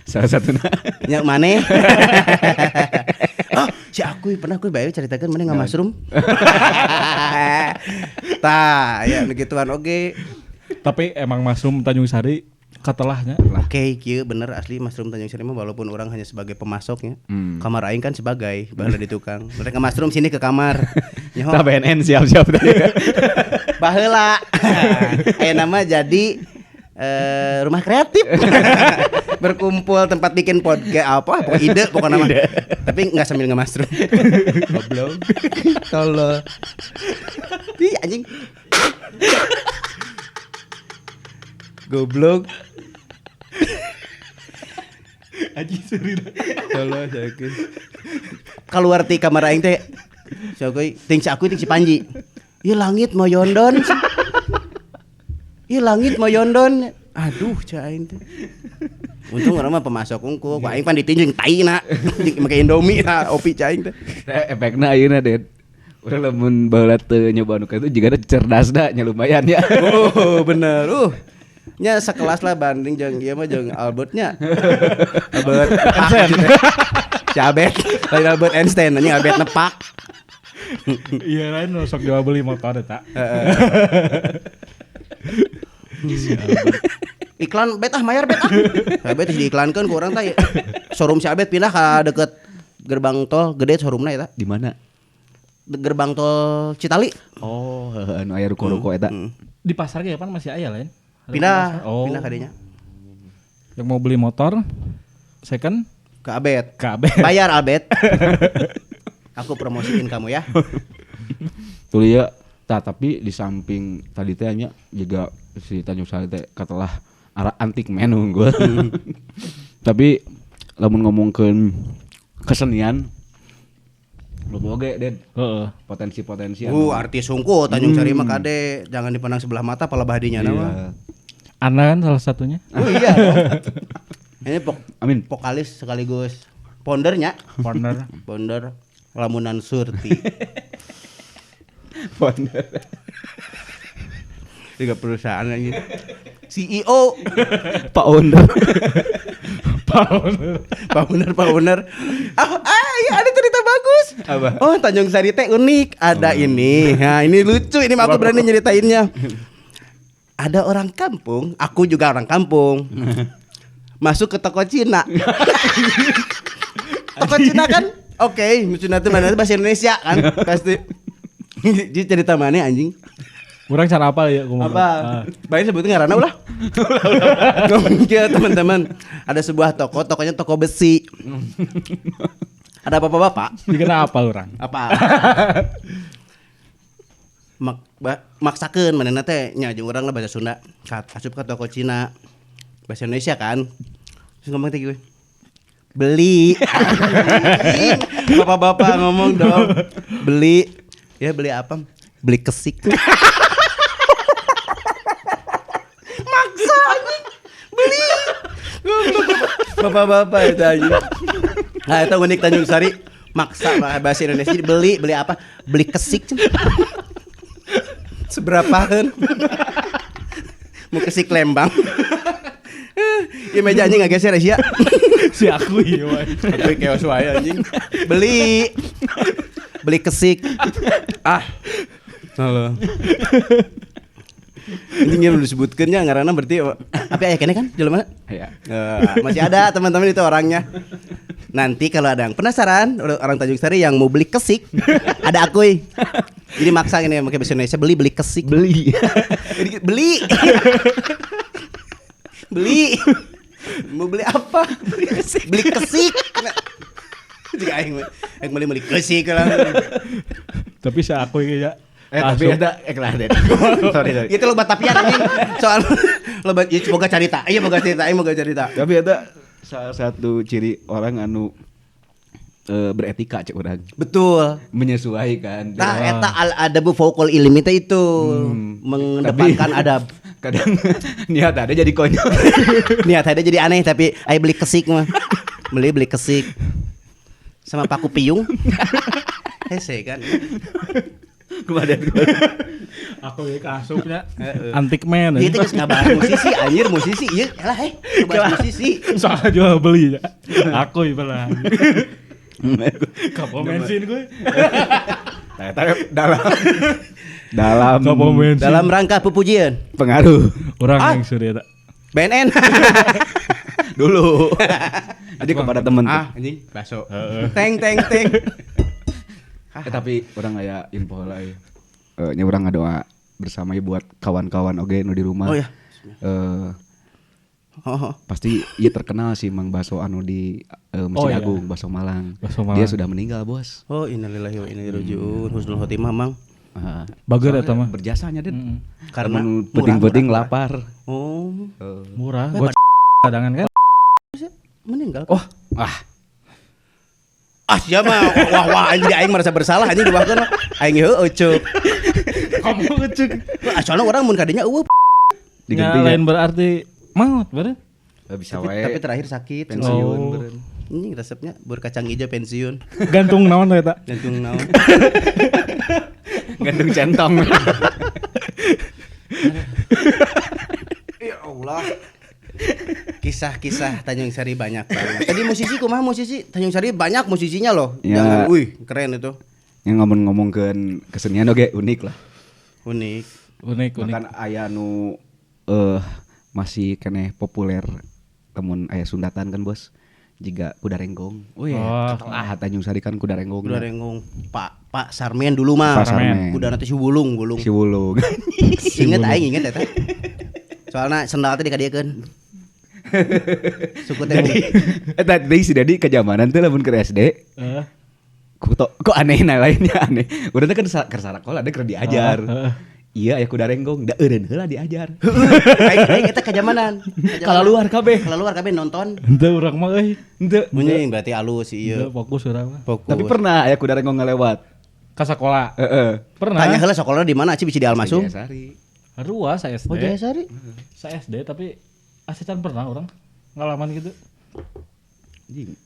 Salah satuna. Nya maneh. Oh, si aku pernah aku bae caritakeun maneh nga-mushroom. Tah, ya nu gituan oge. Tapi emang mushroom Tanjung Sari katelahnya. Oke, kieu bener asli mushroom Tanjung Sari mah walaupun orang hanya sebagai pemasoknya. Kamar aing kan sebagai baheula di tukang. Mereka mushroom sini ke kamar. Nyaho. Tah BNN siap-siap tadi. Baheula. Aya nama jadi rumah kreatif. Berkumpul tempat bikin podcast apa pokoknya ide pokoknya nama. Tapi enggak sambil nge-mushroom. Goblok. Tolol. Ih anjing. Goblok. Anjing seuri. Tolol sakeun. Keluar ti kamar aing teh. Si aku ting si aku ting si Panji. Ieu langit mau yondon. Ieu langit mau yondon. Aduh cah aing teh. Untung urang mah pemasok unggul, ku aing pan ditinju jeung tai na. Jeung make Indomie na opi cah aing teh. Efekna ayeuna Det. Urang lamun baheula teu nyoba nu kitu jigana cerdasna nya lumayan ya. Oh bener. Nya sekelas lah banding jeung ieu mah jeung Albertnya. Albert Einstein. Si Albert, lain Albert Einstein anjing Albert nepak. Iya lain nu sok jual beli motor eta. Si Albert. Iklan bet ah mayar bet ah. Albert geus diiklankeun ku urang teh. Showroom si Albert pindah ka deket gerbang tol gede showroomna eta. Di mana? Gerbang tol Citali. Oh, heeh anu aya ruko-ruko eta. Di pasar ge pan masih aya lain. Pindah, pindah kadinya. Yang mau beli motor second ke Abet. Ke Abet. Bayar Abet. Aku promosiin kamu ya. Tuh ya, tapi di samping tadi teh nya juga si Tanjung Sari teh katelah arah antik menu gua. Tapi lamun ngomongkeun kesenian loba oge Den. Heeh. Potensi-potensi. Artis sungguh Tanjung Sari mah kade jangan dipandang sebelah mata palebah dinya mah. Ana kan salah satunya. Oh iya. Ini vokalis sekaligus foundernya. Founder. Founder. Lamunan Surti. Founder. Tiga perusahaan lagi. CEO Pak Owner. Pak Owner. Pak Owner, Pak Owner. Iya ada cerita bagus. Apa? Oh, Tanjung Sari teh unik. Ada ini. Nah, ini lucu. Ini aku berani nyeritainnya. Ada orang kampung, aku juga orang kampung. Masuk ke toko Cina. Toko Cina kan? Oke, Cina itu mana bahasa Indonesia kan? Pasti. Jadi cerita mana anjing? Kurang cara apa ya? Apa? Baik sebutnya ngaranna ulah. Ngomong ke teman-teman. Ada sebuah toko, tokonya toko besi. Ada bapak-bapak. Dikena apa orang? Apa? Maksakeun manehna teh nya jeung urang lah bahasa Sunda. Asup ka toko Cina. Bahasa Indonesia kan. Terus ngomong teh gue. Beli. Bapak-bapak ngomong dong. Beli. Ya beli apa? Beli kesik. Maksa anjing. Beli. Bapak-bapak itu anjing. Nah, itu unik Tanjung Sari. Maksa bahasa Indonesia beli, beli apa? Beli kesik. Seberapa kan? Mau kesik Lembang. Ya meja anjing enggak geser ya. Si aku iya wae. Aku keos wae anjing. Beli. Beli kesik. Ah. Halo. Anjing yang disebutkeun nya ngaranna berarti tapi aya keneh kan jelema? Iya. Masih ada teman-teman itu orangnya. Nanti kalau ada yang penasaran orang Tanjung Sari yang mau beli kesik, ada akuy. Jadi maksa ini pakai bahasa Indonesia beli kesik. Beli. Beli. Beli. Mau beli apa? Beli kesik. Beli kesik. Jika aing beli kesik lah. Tapi si akuy ya. Tapi ada kelar deh. Sorry. Itu loba tapian anjing. Soal loba ya boga carita. Iya boga cerita, aing boga cerita. Tapi ada salah satu ciri orang anu beretika cek urang. Betul. Menyesuaikan. Nah, eta al adabu fauqal ilmi teh itu mengedepankan adab. Kadang niat ada jadi konyol. Niat ada jadi aneh tapi aing beli kesik mah. Beli kesik. Sama paku piung. Hese kan. Kemana? Aku ya kasupnya antik man. Itu geus ngabahas musisi anjir musisi ieu lah heh ngabahas musisi. Soalnya jual beli ya. Aku ieu lah. Kapo bensin gue. Dalam dalam rangka pupujian. Pengaruh. Orang yang sudah tak. BNN. Dulu. Jadi kepada teman tuh. Anjing bakso. Teng teng teng. Tapi orang aya info lah ya. Nya urang ngadoa bersama buat kawan-kawan oge nu di rumah. Oh iya. Pasti ieu terkenal sih Mang Baso anu di Masjid Agung, Baso Malang. Baso Malang. Dia sudah meninggal, Bos. Oh, innalillahi wa inna ilaihi rajiun. Husnul khotimah, Mang. Bager eta mah. Berjasanya, Den. Karena penting-penting lapar. Oh. Murah. Gua cadangan kan. Meninggal. Oh, ah. Ah siapa wah wah anjing aing merasa bersalah anjing dibahkeun aing heueuh cuk. Kamu ngecek. Soalnya orang mun kadinya eueuh diganti lain berarti maut beureun. Bisa wae. Tapi terakhir sakit pensiun beureun. Ini resepnya bur kacang hijau pensiun. Gantung naon eta? Gantung naon? Gantung centong. Ya Allah. Kisah-kisah Tanjung Sari banyak banget. Tadi musisi kumaha musisi? Tanjung Sari banyak musisinya loh. Ya. Jangan, wih, keren itu. Yang ngomong-ngomongkeun kesenian oge unik lah. Unik. Unik. Bahkan aya nu masih keneh populer lamun aya sundatan kan, Bos. Jiga kuda renggong. Oh iya, oh. Tanjung Sari kan kuda renggong. Kuda renggong. Pak Sarmen dulu mah. Pak Sarmen. Kuda nanti si Wulung, Wulung. Si Wulung. Ingat aing inget eta. Soalna sendal teh dikadiekeun. Suku teh. Eta deui si Dedi kejamanan teh lamun keur SD. Kok aneh nah lainnya aneh. Urang teh kan keur sarakola ada keur diajar. Iya aya kuda renggong, da eureun heula diajar. Aing eta kajamanan. Kalaluar kabeh. Kalaluar kabeh nonton. Henteu urang mah euy. Henteu. Munyi berarti alus ieu. Fokus urang mah. Tapi pernah aya kuda renggong ngalewat ka sakola. Heeh. Pernah. Tanya heula sakolana di mana sih bisa di Almasum? Jayasari. Ruas saya SD. Oh Jayasari. Saya SD tapi asitan pernah orang ngalaman gitu. Anjing.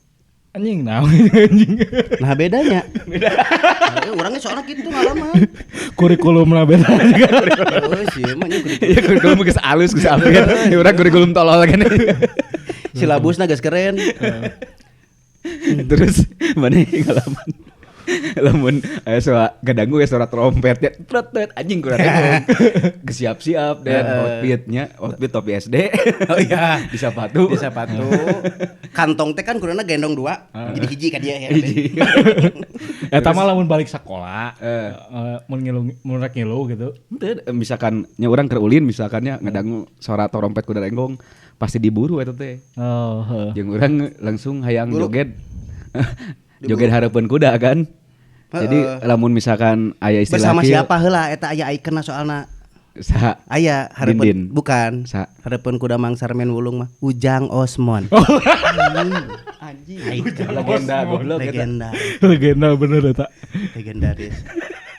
Anjing naon anjing. Nah bedanya. Beda. Nah, orangnya soalnya gitu ngalaman. Kurikulum lah beda juga. Oh sih emang kurikulum. Iya kurikulum geus alus geus apik kan. Ya urang kurikulum tolol kan. Silabusna geus keren. Terus mana ngalaman? Lamun aya suara gadangu ya suara trompetnya tret anjing kurang geus siap-siap dan outfitnya outfit topi SD. Oh iya, di sepatu. Di sepatu. Kantong teh kan kurangna gendong dua. Jadi hiji ka dia ya. Eta mah lamun balik sekolah, mun ngilu mun rek ngilu gitu. Henteu misalkan nya urang keur ulin misalkan nya ngadangu suara trompet kuda renggong pasti diburu eta teh. Oh, heeh. Jeung urang langsung hayang joget. Joget hareupeun kuda kan. Jadi lamun misalkan aya istilah bersama siapa heula eta aya ikonna soalna. Sa aya hareupeun bukan. Sa. Hareupeun kuda Mang Sarmen Wulung mah Ujang Osmon. Oh. Anjing. Legenda goblok legenda. Legenda bener eta. Legendaris.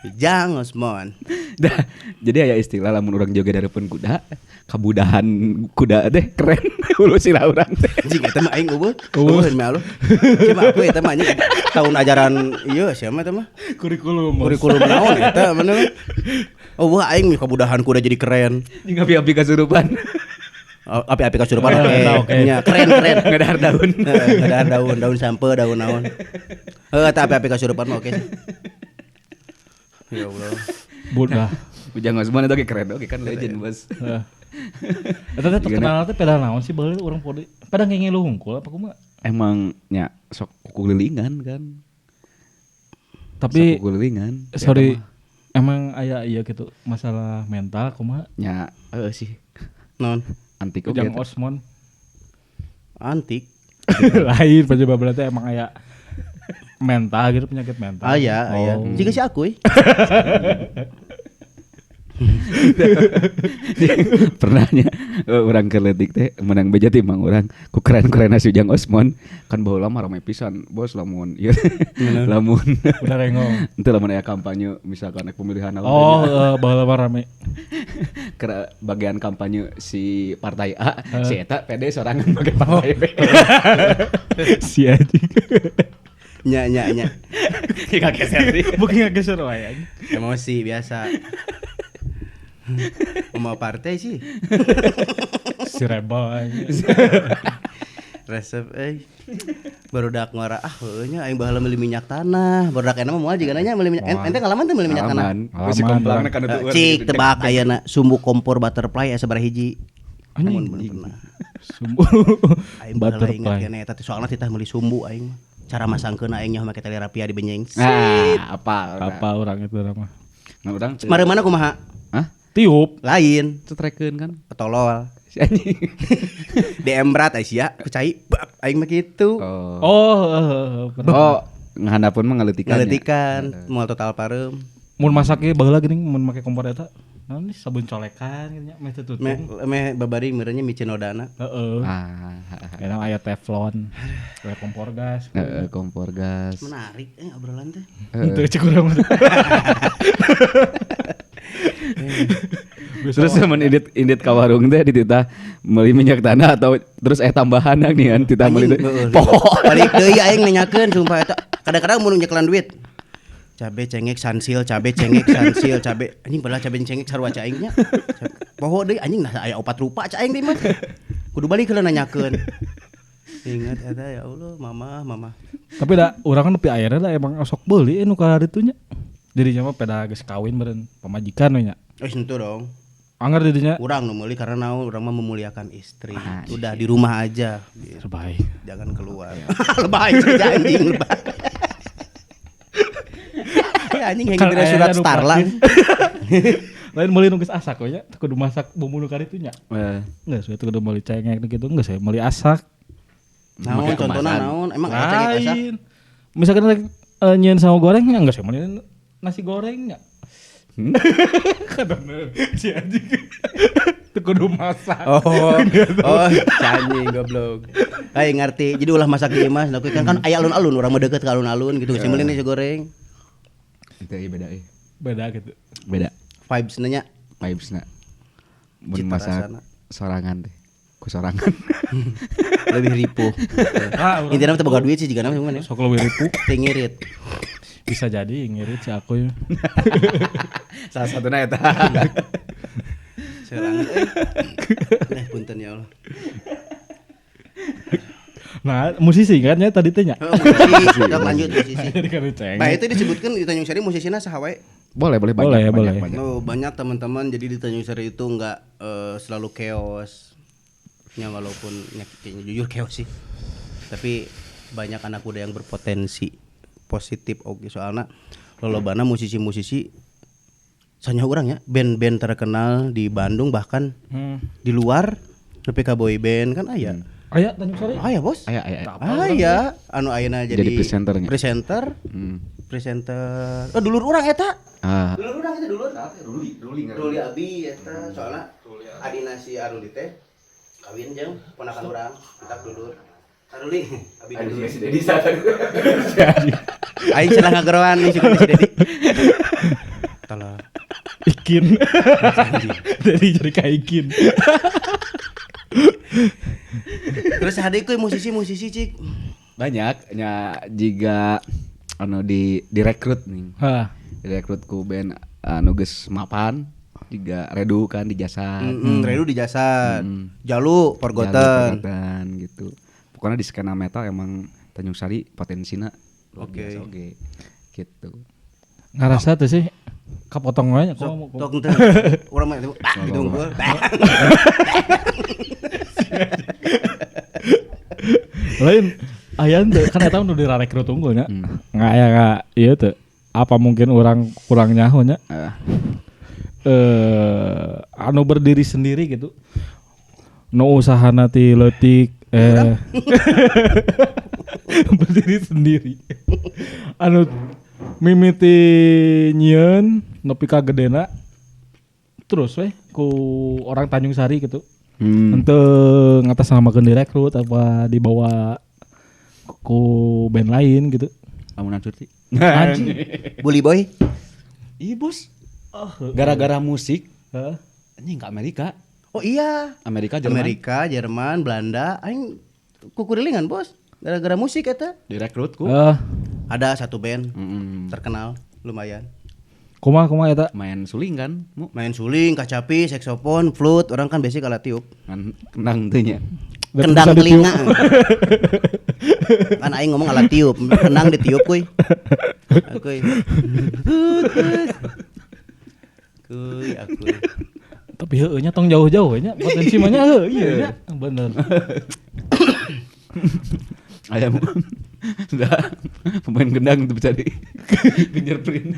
Ujang Osmon. Dah, jadi aya istilah lamun urang joget hareupeun kuda, kabudahan kuda teh keren. Hulu sila urang teh. Anjing eta mah aing eueuh. Eueuh mah lu. Cuma aku eta mah anjing tahun ajaran ieu siapa eta mah? Kurikulum. Kurikulum naon eta mana? Oh wah aing kabudahan kuda jadi keren. Jeung api-api kasurupan. Api-api kasurupan oke. Nya keren-keren. Ngadahar daun. Ngadahar daun, daun sampe, daun naon. Heuh eta api-api kasurupan mah oke sih. Ya Allah. Budah. Ujang Osman itu keren oke kan legend bos. Heeh. Eta teh terkenal teh peda naon sih baheula urang podi. Pada ngengeluh hungkul apa kumaha? Emang nya sok kukulilingan kan. Tapi sok kukulilingan. Sorry, emang aya iya gitu masalah mental kumaha? Nya heeh sih. Non antik oge. Ujang Osman. Antik. Lain penyebab berarti emang aya mental gitu, penyakit mental. Aya, aya. Jika si aku. Pernahnya orang keletik teh menang beja timang orang ku keren-keren si Ujang Osmon kan baheula mah rame pisan bos lamun ieu lamun udah rengong henteu lamun aya kampanye misalkan ek pemilihan naon. Oh, baheula mah rame ke bagian kampanye si partai A si eta PD sorangan bagian partai B. Si anjing. Nya nya nya. Ngageser deui. Bukan ngageser wae anjing. Emosi biasa. Mau partai sih. Si rebel anjing. Resep euy. Barudak ngora ah heueuh nya aing baheula meuli minyak tanah. Barudak enak mah moal jiga nanya meuli minyak. Ente ngalaman teh meuli minyak tanah? Masih komplangna kana tueur. Cik tebak ayeuna sumbu kompor butterfly aya sabaraha hiji. Amun pernah. Sumbu aing baheula ingat keneh eta teh soalna titah meuli sumbu aing mah. Cara masangkeun aing nyaho make tali rapia di benyeng. Ah, apal. Apal urang itu urang mah. Nah, urang mare mana kumaha? Hah? Tiup. Lain, cetrekeun kan. Tolol. Si anjing. DM berat Aisyah, ku cai bab aing mah kitu. Oh, oh, ngahandapun mah ngaletikan. Ngaletikan, moal total pareum. Mun masak ge baheula geuning mun make kompor eta. Naon nih sabun colekan gitu nya meh teu tutung. Meh babari meureunnya micin odana. Heeh. Ah, enak aya teflon, aya kompor gas. Heeh, kompor gas. Menarik obrolan teh. Henteu cek urang. Terus mun indit ka warung teh dititah meuli minyak tanah atau terus tambahan nih kan titah meuli teh. Balik deui aing nanyakeun sumpah eta. Kadang-kadang mun nyekelan duit. Cabe cengek sansil, cabe cengek sansil, cabe anjing padahal cabe cengek sarua ca aing nya. Poho deui anjing nah aya opat rupa ca aing teh mah. Kudu balik heula nanyakeun. Ingat eta ya Allah, mama, mama. Tapi da urang kan nepi ayeuna da emang sok beuli nu ka ditu nya. Jadinya mah peda geus kawin meureun pamajikan we nya. Eh henteu dong. Anggar didinya. Urang nu meuli karena naon urang mah memuliakan istri. Udah di rumah aja. Terbaik. Jangan keluar. Lebay saja anjing lebay. Ya anjing henging dina surat Starlang. Lain meuli nu geus asak we nya, kudu masak bumbu nu karitu nya. Enggak, saya kudu meuli cengek gitu, enggak saya meuli asak. Naon contohna naon? Emang aya cengek asak? Misalkan rek nyieun sama goreng nya enggak saya meuli nasi goreng nya. Kadang si anjing teu kudu masak. Oh, oh, anjing goblok. Aing ngerti. Jadi ulah masak di imah, nah, kan aya alun-alun urang mah deket ka alun-alun gitu. Geus meuli nasi goreng. Itu iya beda euy. Beda gitu. Beda. Vibes-na nya. Vibes-na. Mun masak sorangan teh. Ku sorangan. Lebih ripuh. Intinya mah teu boga duit sih jigana mah ya. Sok leuwih ripuh. Teu ngirit. Bisa jadi ngirit si aku ya. Salah satunya eta. Serangan euy. Nah, punten ya Allah. Nah, musisi kan ya tadi teh nya. Oh, musisi. Sok lanjut musisi. Jadi. Nah, itu disebutkan di Tanjung Sari musisinya saha wae? Boleh, boleh banyak, Boleh, banyak, boleh. banyak. Oh, banyak teman-teman jadi di Tanjung Sari itu enggak selalu chaos. Ya walaupun ya, kayaknya jujur chaos sih. Tapi banyak anak muda yang berpotensi positif oke soalnya lolobana musisi-musisi sanya urang ya band-band terkenal di Bandung bahkan di luar nepi ka boy band kan aya. Aya Tanjung Sari. Aya bos. Aya, aya, aya. Aya anu ayeuna jadi presenternya. Presenter. Presenter. Oh, dulur urang eta. Ah. Dulur urang eta dulur. Ruli, Ruli Ruli Abi eta soalna adina si Aruli teh kawin jeung ponakan urang, kitab dulur. Aruli, Abi dulur. Si Dedi saat Aing salah ngageroan nih si Dedi. Tolong. Ikin. Jadi jadi kayak Ikin. Terus adikku musisi-musisi cik. Banyak nya jika anu di direkrut nih. Hah. Direkrut ku band anu geus mapan juga Redu kan di Jasad. Redu di Jasad. Jalu Forgotten. Jalu Forgotten gitu. Pokoknya di skena metal emang Tanjung Sari potensina luar biasa oge. Gitu. Ngarasa tuh sih kapotong wae Sok tok teh. Urang mah gitu unggul. Lain aya teu kan eta nu direkrut unggul nya. Nggak aya ka ieu teu. Apa mungkin orang kurang nyaho nya? Anu berdiri sendiri gitu. Nu usahana ti leutik berdiri sendiri. Anu mimiti nyieun nepi ka gedena terus weh ku orang Tanjung Sari gitu. Henteu ngatasnamakeun direkrut apa dibawa ku band lain gitu. Amunan Surti. Anjing. Bully Boy. Ih, bos. Gara-gara musik. Anjing ke Amerika. Oh iya. Amerika, Jerman. Amerika, Jerman, Belanda, aing kukurilingan, bos. Gara-gara musik eta. Direkrut ku. Ada satu band terkenal lumayan. Kumaha kumaha eta? Main suling kan? Main suling, kacapi, saksofon, flute, orang kan basic alat tiup. Kendang teh nya. Kendang telinga. Kan aing ngomong alat tiup, kendang ditiup kuy. Kuy. Kuy aku. Tapi heueuh nya tong jauh-jauh nya potensi mah nya heueuh iya nya. Bener. Ayam sudah pemain kendang itu bisa di fingerprint.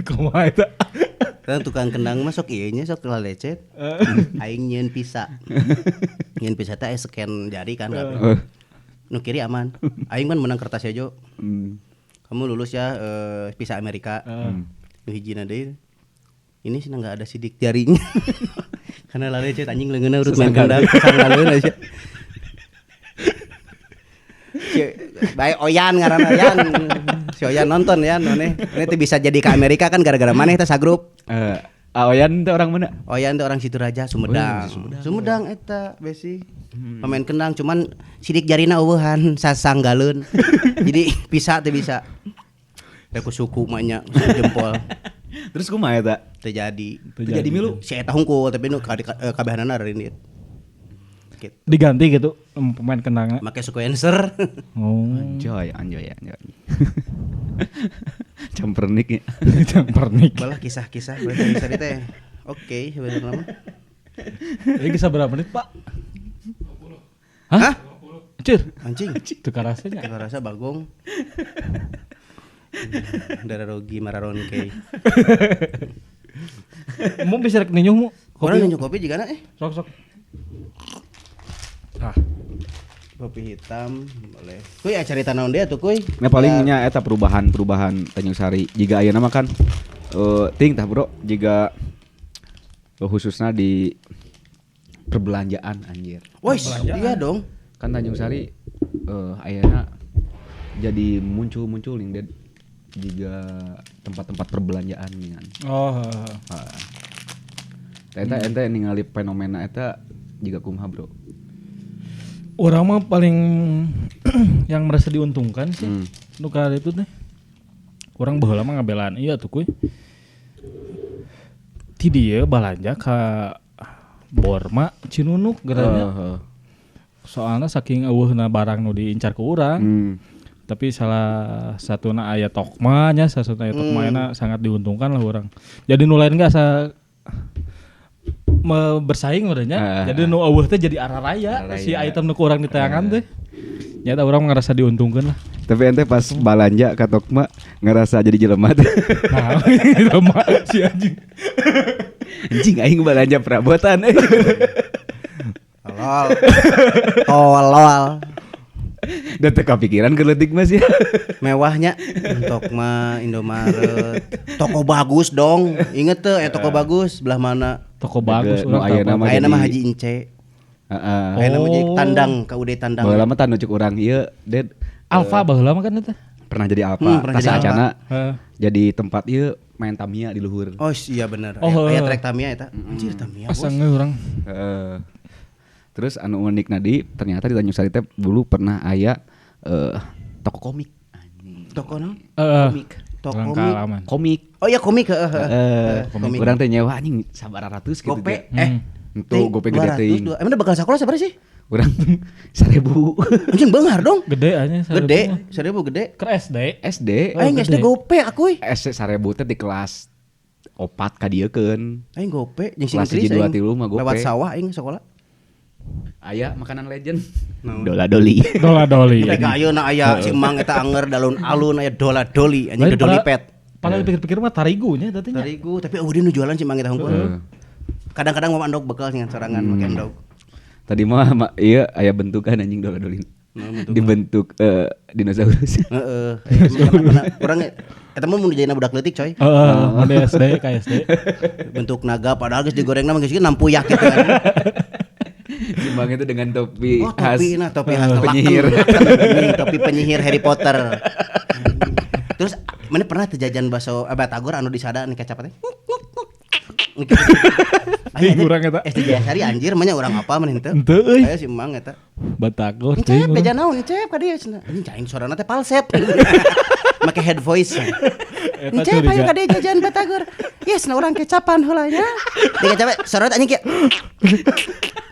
Kumaha eta? Kan tukang kendang mah sok ieu nya sok lalecet. Aing nyieun pizza. Nyieun pizza teh scan jari kan kabeh. Nu kiri aman. Aing kan menang kertas hejo. Kamu lulus ya pizza Amerika. Nu hijina deui. Ini sih enggak ada sidik jarinya. Karena lalecet anjing leungeunna urut main kendang sangaleun aja. Si bae Oyan ngaranna Oyan. Si Oyan nonton ya maneh. Ini teh bisa jadi ke Amerika kan gara-gara maneh teh sagrup. Oyan teh orang mana? Oyan teh orang Situraja Sumedang. Oh, Sumedang eta besi. Pemain kendang cuman sidik jarina eueuhan sasanggaleun. Jadi bisa teh bisa. Teh ku suku mah nya jempol. Terus kumaha eta? Teu jadi. Teu jadi milu. Si eta hungkul tapi nu kabehanana rindit. Gitu. Diganti gitu pemain kendangnya. Make sequencer. Oh. Anjoy, anjoy, anjoy. Campernik ya. Campernik. Malah kisah-kisah berarti teh. Oke, sebenarnya mah. Ini kisah berapa menit, Pak? 20. Hah? Anjir. Anjing. Itu karasanya. Karasa bagong. Darah rogi mararonke. Mau bisa rek ninyuh mu? Orang ninyuh kopi juga na Sok sok. Ah. Kopi hitam boleh. Kuy cerita naon dia tuh kuy. Nah palingnya eta perubahan-perubahan Tanjung Sari. Jika ayeuna mah kan ting tah bro, jika khususnya di perbelanjaan anjir. Woi, iya dong. Kan Tanjung Sari ayeuna jadi muncul-muncul nih Ded, jika tempat-tempat perbelanjaan nih kan. Oh. Eta ente ningali fenomena eta jiga kumaha, Bro? Urang mah paling yang merasa diuntungkan sih. Nu itu teh. Urang baheula mah ngabelaan ieu tuh kuy. Ti dieu balanja ka Borma Cinunuk geranya. Soalna saking eueuhna barang nu diincar ku urang. Tapi salah satuna aya Tokma nya, salah satuna aya Tokma ena sangat diuntungkan lah urang. Jadi nu lain enggak sa bersaing urangnya. Jadi nu eueuh teh jadi araraya si item nu ku urang ditayangan teh. Nyata urang ngerasa diuntungkan lah. Tapi ente pas balanja ka Tokma ngerasa jadi jelema teh. Nah, jelema si anjing. Anjing aing balanja perabotan. Tolol. Tolol. Dan teu kapikiran keur leutik mas ya. Mewahnya Tokma, Indomaret. Toko bagus dong. Inget tuh toko bagus belah mana? Toko bagus urang aya nama Haji Ince. Heeh. Aya nama jadi tandang KUD tandang. Baheula mah tanu cek urang ieu, Ded. Alfa baheula mah kan eta. Pernah jadi Alfa, tas acana. Jadi tempat ieu main Tamiya di luhur. Oh iya bener. Aya trek Tamiya eta. Anjir Tamiya bos. Asa urang. Heeh. Terus anu unik nadi ternyata di Tanjung Sari teh dulu pernah aya toko komik. Toko naon? Komik. Toko komik. Komik. Oh iya komik heeh. Komik. Urang teh nyewa anjing sabaraha ratus gitu. Gope Entu gope gede teuing. Emang bakal sekolah sabaraha sih? Urang 1000. Anjing beunghar dong. Gede aja 1000. Gede, 1000 gede. Ke SD. SD. Aing SD gope aku. SD 1000 teh di kelas 4 ka diekeun. Aing gope jeung si Inggris aing. Lewat sawah aing sekolah. Aya makanan legend. Dola doli. Dola doli. Tapi ayeuna aya si Mang eta anger dalun-alun aya dola doli anjing dodoli pet. Padahal dipikir-pikir mah tarigu nya eta teh nya. Tarigu tapi eueuh nu jualan si Mang eta hungkul. Kadang-kadang mau endog bekal dengan sorangan make endog. Tadi mah iya aya bentukan anjing dola doli. Dibentuk dinosaurus. Heeh. Urang eta mah mun dijadian budak leutik coy. Heeh, mun SD ka SD. Bentuk naga padahal geus digorengna mah geus nampuyak gitu kan. Si Mang itu dengan topi khas. Topi nah, topi khas penyihir. Topi penyihir Harry Potter. Terus mana pernah terjajan bakso batagor anu disada anu kecap teh? Ayo urang eta. SD Jayasari anjir mah nya urang apa mah henteu. Henteu euy. Aya si Mang eta. Batagor teh. Cep beja naon cep ka dieu cenah. Anjing cai sorana teh falset. Make head voice. Cep ayo ka dieu jajan batagor. Yes, nah urang kecapan heula nya. Di kecap sorana anjing kieu.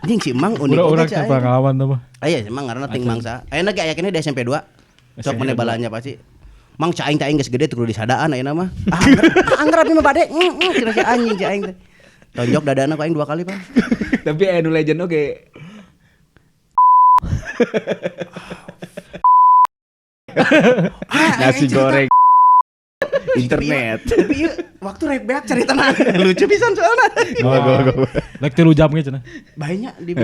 Anjing si Mang unik oge. Urang pengalaman teh mah. Aya si Mang ngaranna ting mangsa. Ayeuna ge aya keneh di SMP 2. Sok maneh balanya pasti. Mang cai aing geus gede kudu disadaan ayeuna mah. Angger abdi mah bade. Cenah si anjing si aing teh. Tonjok dadana ku aing 2 kali, Pak. Tapi aya nu legend oge. Nasi goreng internet. Tapi ieu waktu rek beak caritana lucu pisan soalna. Go. Rek 3 jam ge cenah. Banyak di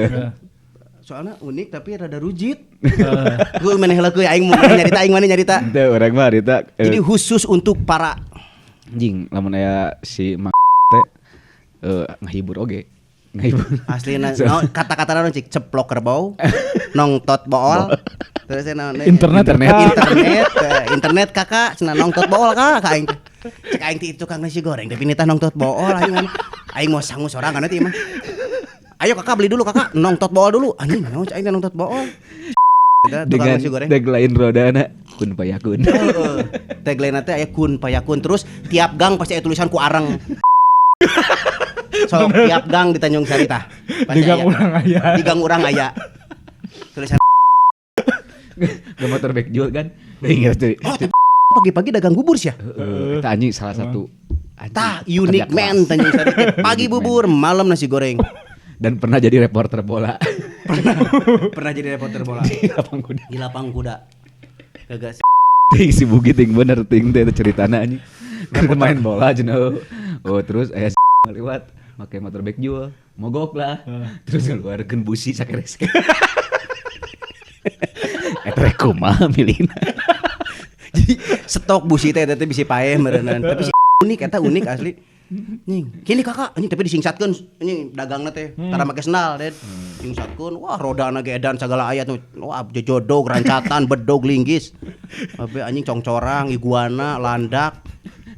soalna unik tapi rada rujit. Gue maneh heula kuy aing mau nyarita aing maneh nyarita. Teu urang mah harita. Jadi khusus untuk para anjing lamun aya si Mang teh ngahibur oge. Ngahibur. Aslina no, kata-kata naon cik ceplok kerbau, nongtot bool. Terus naon internet kakak cenah nongtot bool kak ka aing. Cek aing ti tukang nasi goreng tapi nitah nongtot bool aing. Aing mau sangu sorangan teh mah. Ayo kakak beli dulu kakak, nongtot bool dulu. Anjing naon cek aing nongtot bool. Dengan tagline rodana kun payakun. Tagline teh aya kun payakun terus tiap gang pasti aya tulisan ku areng. So tiap gang di Tanjung Sari tah. Di gang urang aya. Di gang urang aya. Tulisan gak motor back jual kan? Ingat tuh. Oh, pagi-pagi dagang bubur sih ya? Eta anjing salah satu. Tah unik man Tanjung Sari teh. Pagi bubur, malam nasi goreng. Dan pernah jadi reporter bola. Pernah jadi reporter bola. Di lapang kuda. Di lapang kuda. Gagas. Ting si Bugi ting bener ting teh ceritana anjing. Keur main bola cenah. Oh terus aya lewat make motor back jual, mogok lah. Terus ngeluarkeun busi sakeres. Eta rek kumaha milihna. Jadi stok busi teh eta teh bisi paeh meureunnan. Tapi si unik eta unik asli. Nying, kini kakak, anjing tapi disingsatkeun anjing dagangna teh, tara make sendal ded. Singsatkeun, wah rodana ge edan sagala aya tuh. Wah jojodog, rancatan, bedog, linggis. Tapi anjing congcorang, iguana, landak.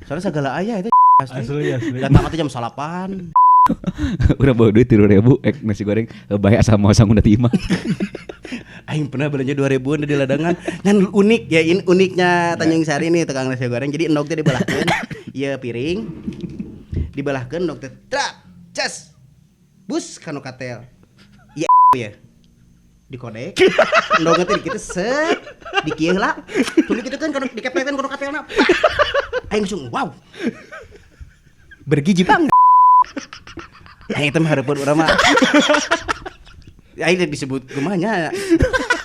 Soalnya segala aya itu asli. Asli. Datang teh jam 8. Urang bawa duit 3.000 ek nasi goreng bae asal mau sanguna ti imah. Aing pernah belanja 2.000-an di ladangan. Ngan unik ya, ini uniknya Tanjung Sari nih tukang nasi goreng. Jadi endog teh dibelahkeun, ieu piring. Dibelahkeun endog teh trak, ces. Bus kanu katel. Ieu ya. Dikodek. Endog teh dikitu set, dikieu lah. Tuluy kitu kan kanu dikepekeun kanu katelna. Aing langsung wow. Bergizi banget. Aing teh hareupeun urang mah. Aing disebut kumanya.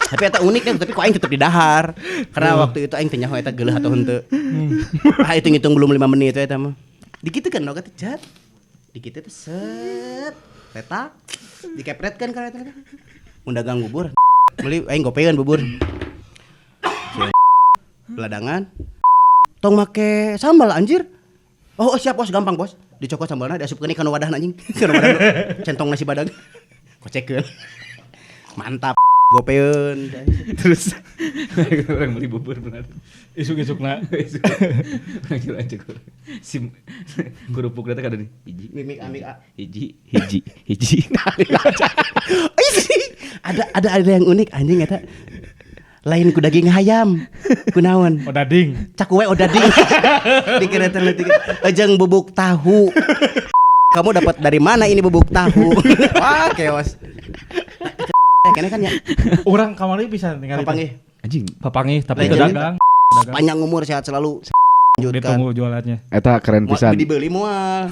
Tapi eta unik kan, tapi kok aing tetep di dahar. Karena waktu itu aing teh nyaho eta geuleuh atau henteu. Ah hitung-hitung belum 5 menit eta mah. Dikitu kan endog teh cat. Dikitu teh set. Letak. Dikepret kan kana eta. Mun dagang bubur. Beli aing gopeun bubur. Beladangan. Tong make sambal anjir. Oh siap bos, gampang bos. Dicokot sambalna diasupkeun kana wadahna anjing. Kana wadah centong nasi badag. Kocekeun. Mantap gopeun. Terus orang beli bubur benar. Isuk-isukna. Isuk. Orang cek. Si kerupuk teh kada hiji. Mimik amik hiji hiji hiji. Ada yang unik anjing eta. Lain ku daging hayam. Kunaon? Odading. Cakwe odading. Dikira teh leutik. Ejeng bubuk tahu. Kamu dapat dari mana ini bubuk tahu? Wah, keos. Kene kan ya. Urang kamari bisa ningali. Papangih. Anjing, papangih tapi teu dagang. Panjang umur sehat selalu. Lanjutkan. Ditunggu jualannya. Eta keren pisan. Dibeli moal.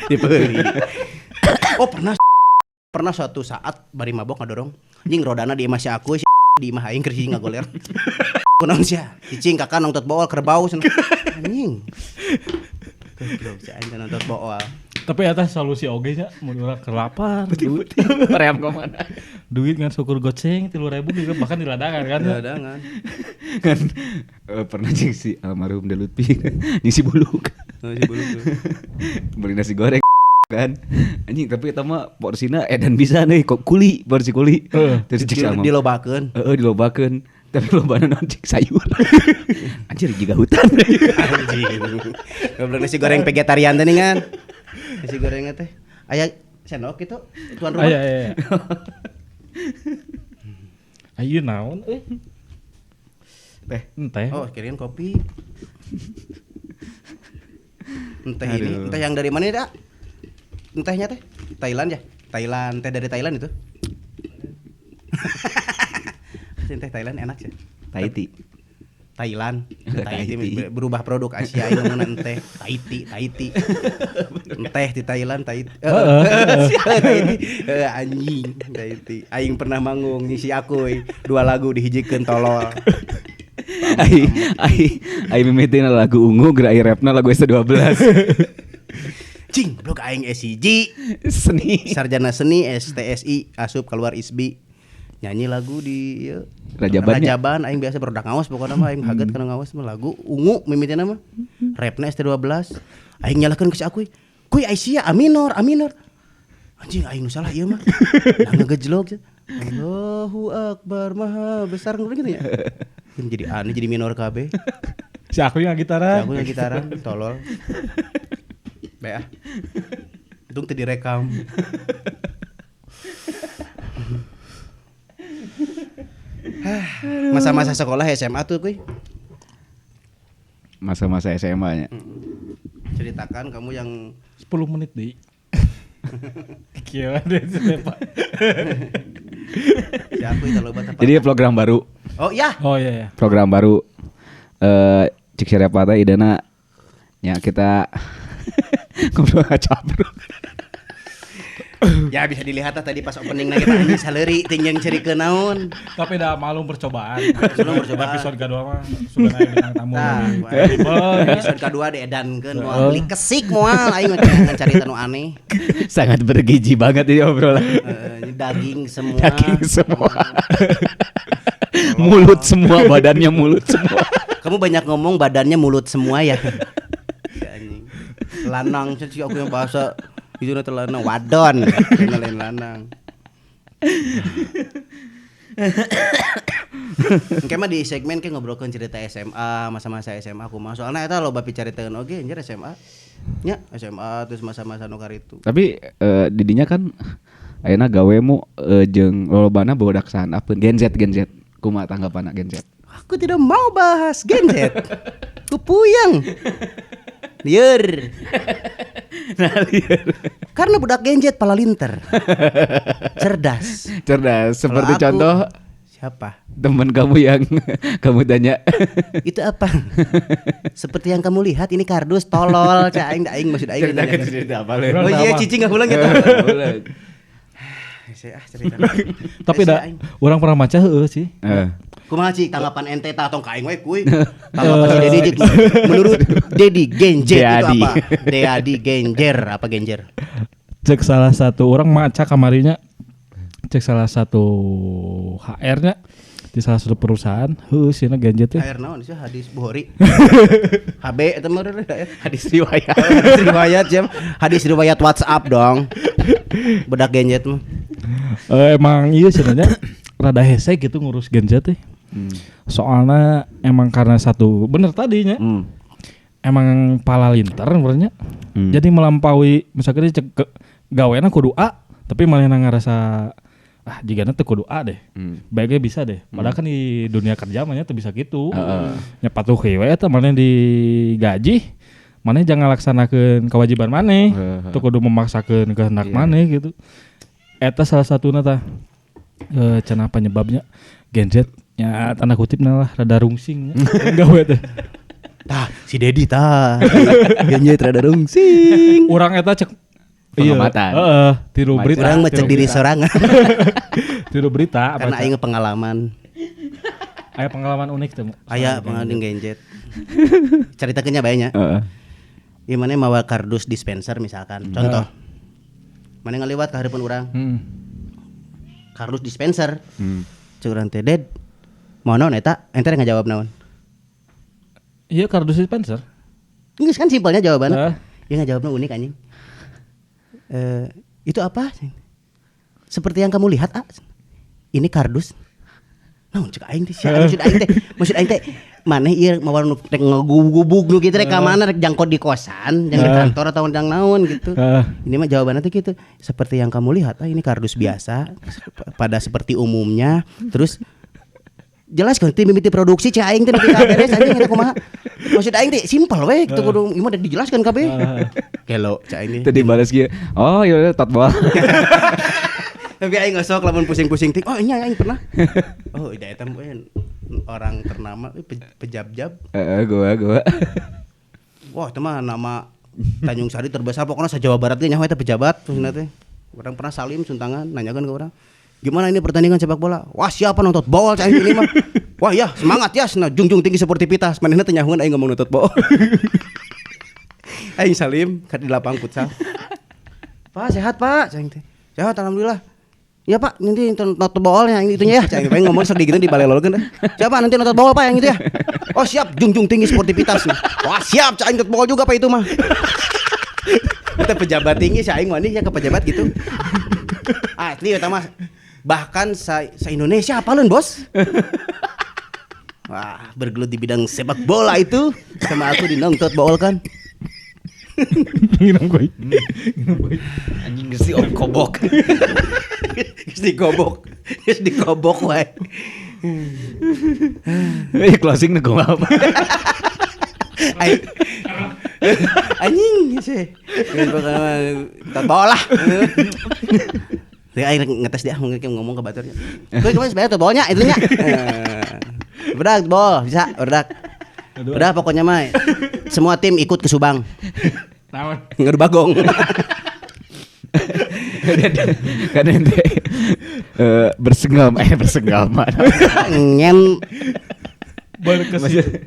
Dibeli. Oh, pernah suatu saat bari mabok ngadorong. Anjing rodana di imah si aku, si di imah aing keur hiji ngagoler. Kunaon sia? Cicing kakak nongtot bool kerbau cenah. Anjing. Goblok si aing nongtot bool. Tapi eta solusi oge nya mun urang keur lapar, duit paream ka mana? Duit ngan syukur goceng 3.000 juga bahkan di ladangan kan. Di ladangan. Kan pernah jeung si almarhum Delutpi jeung si Buluk. Oh, si Buluk. Beli nasi goreng kan. Anjing tapi eta mah porsina edan bisa nih kok kuli, porsi kuli. Terus cek sama. Dilobakeun. Heeh, dilobakeun. Tapi lobana naon cek sayur. Anjir jiga hutan. Anjing. Goblok nasi goreng vegetarian teh kan. Nasi gorengnya teh. Aya sendok gitu tuan rumah. Aya aya. Ayo naon euy. Teh. Teh. Oh, kirain kopi. Teh ini, teh yang dari mana dah? Tehnya teh Thailand ya? Thailand, teh dari Thailand itu. Teh Thailand enak sih. Tahiti. Thailand, Tahiti berubah produk Asia ini ngomongna teh Tahiti, Tahiti. Teh di Thailand, Tahiti. Tahiti. Anjing, Tahiti. Aing pernah manggung ngisi akuy, 2 lagu dihijikeun tolol. Ai ai ai mimitina lagu ungu geura ai rapna lagu S12. Cing, goblok aing SIG, seni. Sarjana seni STSI asup keluar ISBI. Nyanyi lagu di ieu Rajaban. Rajaban aing biasa produk ngaos pokokna mah aing haget kana ngaos mah lagu ungu mimitina mah. Rapna ST12. Aing nyalahkeun ke si akuy. Kuy ai sia A minor, A minor. Anjing aing nu salah ieu mah. Nah ngegejlok. Allahu akbar maha besar gitu ya. Jadi aneh jadi minor KB. Si akuy ngagitaran. Si akuy ngagitaran tolol. Be ah. Untung teu direkam. Masa-masa sekolah SMA tuh kuy. Masa-masa SMA-nya. Ceritakan kamu yang 10 menit deh. Kieu deh Pak. Si aku itu loba tempat. Jadi program baru. Oh iya. Oh iya iya. Program baru cek siapa teh idena nya kita ngobrol cabruk. Ya bisa dilihat lah tadi pas opening na kita anjing saleuri tinggal cerikeun naon. Tapi dah malum percobaan. Sebelum percobaan. Episode kedua mah sudah aya bintang tamu. Nah, episode kedua diedankeun moal beli kesik moal aing mah cari nu aneh. Sangat bergizi banget ini obrolan. Daging semua. Daging semua. Mulut semua, badannya mulut semua. Kamu banyak ngomong badannya mulut semua ya. Anjing. Lanang sih aku yang bahasa itu nanti lanang wadon, lain lanang. Engke mah di segmen ke ngobrolkeun cerita SMA, masa-masa SMA kumaha. Soalna eta loba picaritaeun oge anjir SMA. Nya, SMA terus masa-masa nu karitu. Tapi didinya kan ayeuna gawe mu jeung lolobana barudak sahandapeun Gen Z Gen Z. Kumaha tanggapanna Gen Z? Aku tidak mau bahas Gen Z. Ku puyeng. Lieur. Nah, lieur. Karena budak Gen Z palalinter. Cerdas. Cerdas seperti aku, contoh siapa? Teman kamu yang kamu tanya. Itu apa? Seperti yang kamu lihat ini kardus tolol cah aing aing maksud aing. Cerita apa lu? Oh iya cici enggak pulang gitu. Ah cerita. Tapi da orang pernah maca heueuh sih. Kumaha Cik tanggapan ente tah tong ka aing we kuy. Tanggapan si Dedi Cik. Menurut Dedi Gen Z itu apa? Dedi Genjer apa Genjer? Cek salah satu orang maca kamarinya. Cek salah satu HR-nya di salah satu perusahaan, heueuh sieuna Gen Z teh. HR naon sih hadis Bukhari. HB eta mah hadis riwayat. Hadis riwayat jam. Hadis riwayat WhatsApp dong. Budak Gen Z mah. Emang iya sebenarnya rada hese gitu ngurus Gen Z teh. Soalnya emang karena satu bener tadinya. Emang palalinter sebenarnya. Jadi melampaui misalkan cek gawena kudu A, tapi malah ngerasa ah jigana teu kudu A deh. Baiknya bisa deh. Padahal kan di dunia kerja mah nya teu bisa gitu. Nya patuh we eta maneh digaji, maneh jangan laksanakeun kewajiban maneh. Teu kudu memaksakeun kehendak maneh gitu. Eta salah satuna tah cenah penyebabnya Gen Z nya tanda kutip lah rada rungsing gawe teh. Tah si Dedi tah. Gen Z rada rungsing. Urang eta cek pengamatan. Heeh, tiru berita. Urang mah cek diri sorangan. Tiru berita karena aing pengalaman. Aya pengalaman unik teh. Aya pengalaman Gen Z. Caritakeun nya bae nya. Heeh. Ieu maneh mawa kardus dispenser misalkan. Contoh. Maneh ngaliwat ka hareupeun urang. Kardus dispenser. Cek urang teh, "Ded, mau naon eta?" Ente ngajawab naon? Iya kardus dispenser. Geus kan simpelnya jawabanna. Ieu ngajawabna unik anjing. Itu apa? Seperti yang kamu lihat, ah. Ini kardus. Naon cek aing teh sia, maksud aing teh, maksud aing teh maneh ieu mawa nu rek ngegubug nu kitu rek ka mana rek jangkot di kosan, jang di kantor atau jang naon gitu. Ini mah jawabannya teh gitu. Seperti yang kamu lihat, ah ini kardus biasa pada seperti umumnya. Terus jelas kan tim mimiti produksi cek aing teh nepi ka beres anjing eta kumaha. Maksud aing teh simpel we kitu kudu ieu mah dijelaskan kabeh. Gelo cek aing teh. Teu dibales kieu. Oh iya tot bola. Tapi aing ngesok lamun pusing-pusing ting. Oh iya aing pernah. Oh iya eta orang ternama pejab-jab. Heeh gua. Wah itu mah nama Tanjung Sari terbesar pokoknya sa Jawa Barat ge nyaho eta pejabat maksudna teh. Urang pernah salim suntangan nanyakeun ke urang. Gimana ini pertandingan sepak bola? Wah siapa nonton bol cah ini mah. Wah ya semangat ya, nah jungjung tinggi sportivitas. Manehna teh nyahoeun aing ngomong nonton bol. Aing salim ka di lapang futsal. Pak sehat Pak, cah teh. Sehat alhamdulillah. Iya Pak, nanti nonton bol yang itunya ya. Cah aing ngomong sedih gitu di balelolkeun deh. Siapa nanti nonton bol Pak yang itu ya? Oh siap, jungjung tinggi sportivitas. Wah siap, cah aing nonton bol juga Pak itu mah. Kita pejabat tinggi cah aing wani ya ke pejabat gitu. Asli eta mah. Bahkan sa Indonesia apalun bos. Wah bergelut di bidang sepak bola itu sama aku di nongtot bool kan. Nginum gue. Anjing geus di kobok. Geus digobok. Geus digobok wae. Eh closing nu kumaha apa? Anjing sih. Tot bool lah. Dia aing ngetes dia mungkin ngomong ke baturnya. Gue kemarin sebenarnya tuh bolnya itu nya. Bedak bol bisa bedak. Udah pokoknya mah semua tim ikut ke Subang. Naon? Ngadu bagong. Kan ente bersenggama. Ngen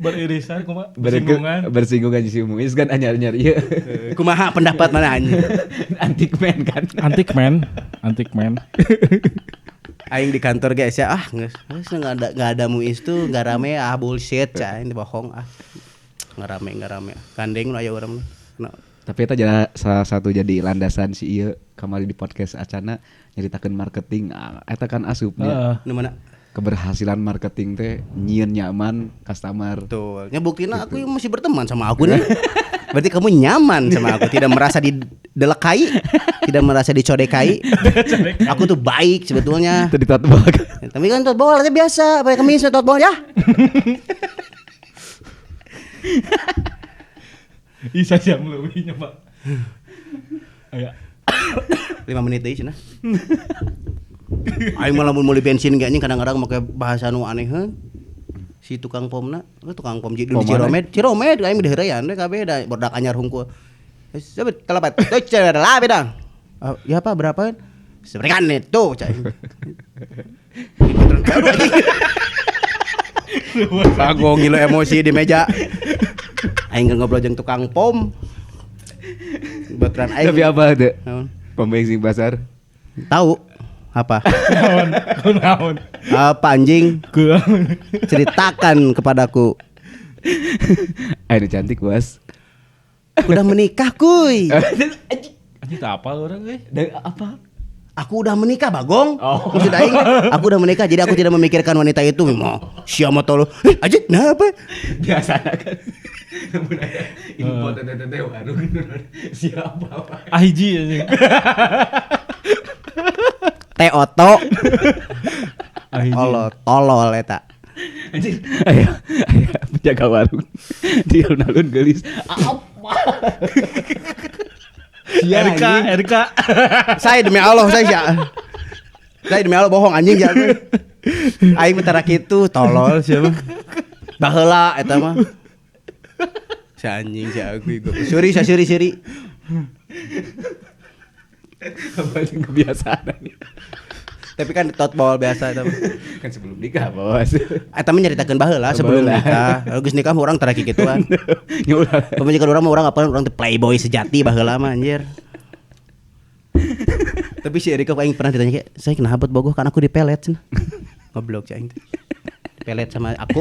beririsan kumaha bersinggungan. Bersinggungan si Muiz kan anyar-anyar ieu. Kumaha pendapat mana anjing? Antik man kan. Antik man. Aing di kantor guys ya, ah geus enggak ada Muiz tuh enggak rame ah bullshit cah ini bohong ah. Enggak rame. Gandeng nu aya urang. No. Tapi eta salah satu jadi landasan si ieu kamari di podcast Acana nyaritakeun marketing eta kan asupnya. Nu mana? Keberhasilan marketing teh nyieun nyaman customer. Betul. Ya buktinya aku masih berteman sama aku nih. Berarti kamu nyaman sama aku, tidak merasa didelekai, tidak merasa dicodekai. Aku tuh baik sebetulnya. Itu di tote bag. Tapi kan tote bag biasa, pakai kemis tote bag ya. Isa jam leuwihnya, Pak. Aya. 5 menit deui cenah. Aing mah lamun meuli bensin ge anjing kadang-kadang make bahasa nu aneh heuh. Si tukang pomna, tukang pom di Ciromed, Ciromed aing diheureuyan we kabeh da bodak anyar hungkul. Sebet telepat. Tuh lah beda. Ya Pak berapa? Seberikan itu cai. Bagong gila emosi di meja. Aing ngobrol jeung tukang pom. Baturan aing. Tapi apa teu? Pom bensin pasar. Tahu. Apa? Kunaon? Apa anjing? Ceritakan kepadaku. Ayo cantik, Bos. Udah menikah, kuy. Anjing tak apa orang euy. Apa? Aku udah menikah, Bagong. Oh. Maksud aing, aku udah menikah jadi aku tidak memikirkan wanita itu. Mau siapa tolong? Anjing, kenapa? Biasanya kan. Mun aya info teh warung siapa? Ahiji anjing. Teh oto. Tolol, tolol eta. Anjing, aya penjaga warung di alun-alun geulis. Apa? Erika. Saya demi Allah, saya demi Allah bohong anjing ya. Aing mah tara kitu, tolol siapa. Baheula eta mah. Si anjing si aku ieu. Suri, suri. Apa yang kebiasaan. Tapi kan tot bawal biasa eta mah. Kan sebelum nikah, Bos. Eta mah nyaritakeun baheula sebelum nikah. Geus nikah mah urang tara kikituan. Pemajikan urang mah urang apa urang teh playboy sejati baheula mah anjir. Tapi si Erika aing pernah ditanya kayak, "Saya kenapa bogoh kan aku dipelet cenah." Goblok cai aing teh. Dipelet sama aku.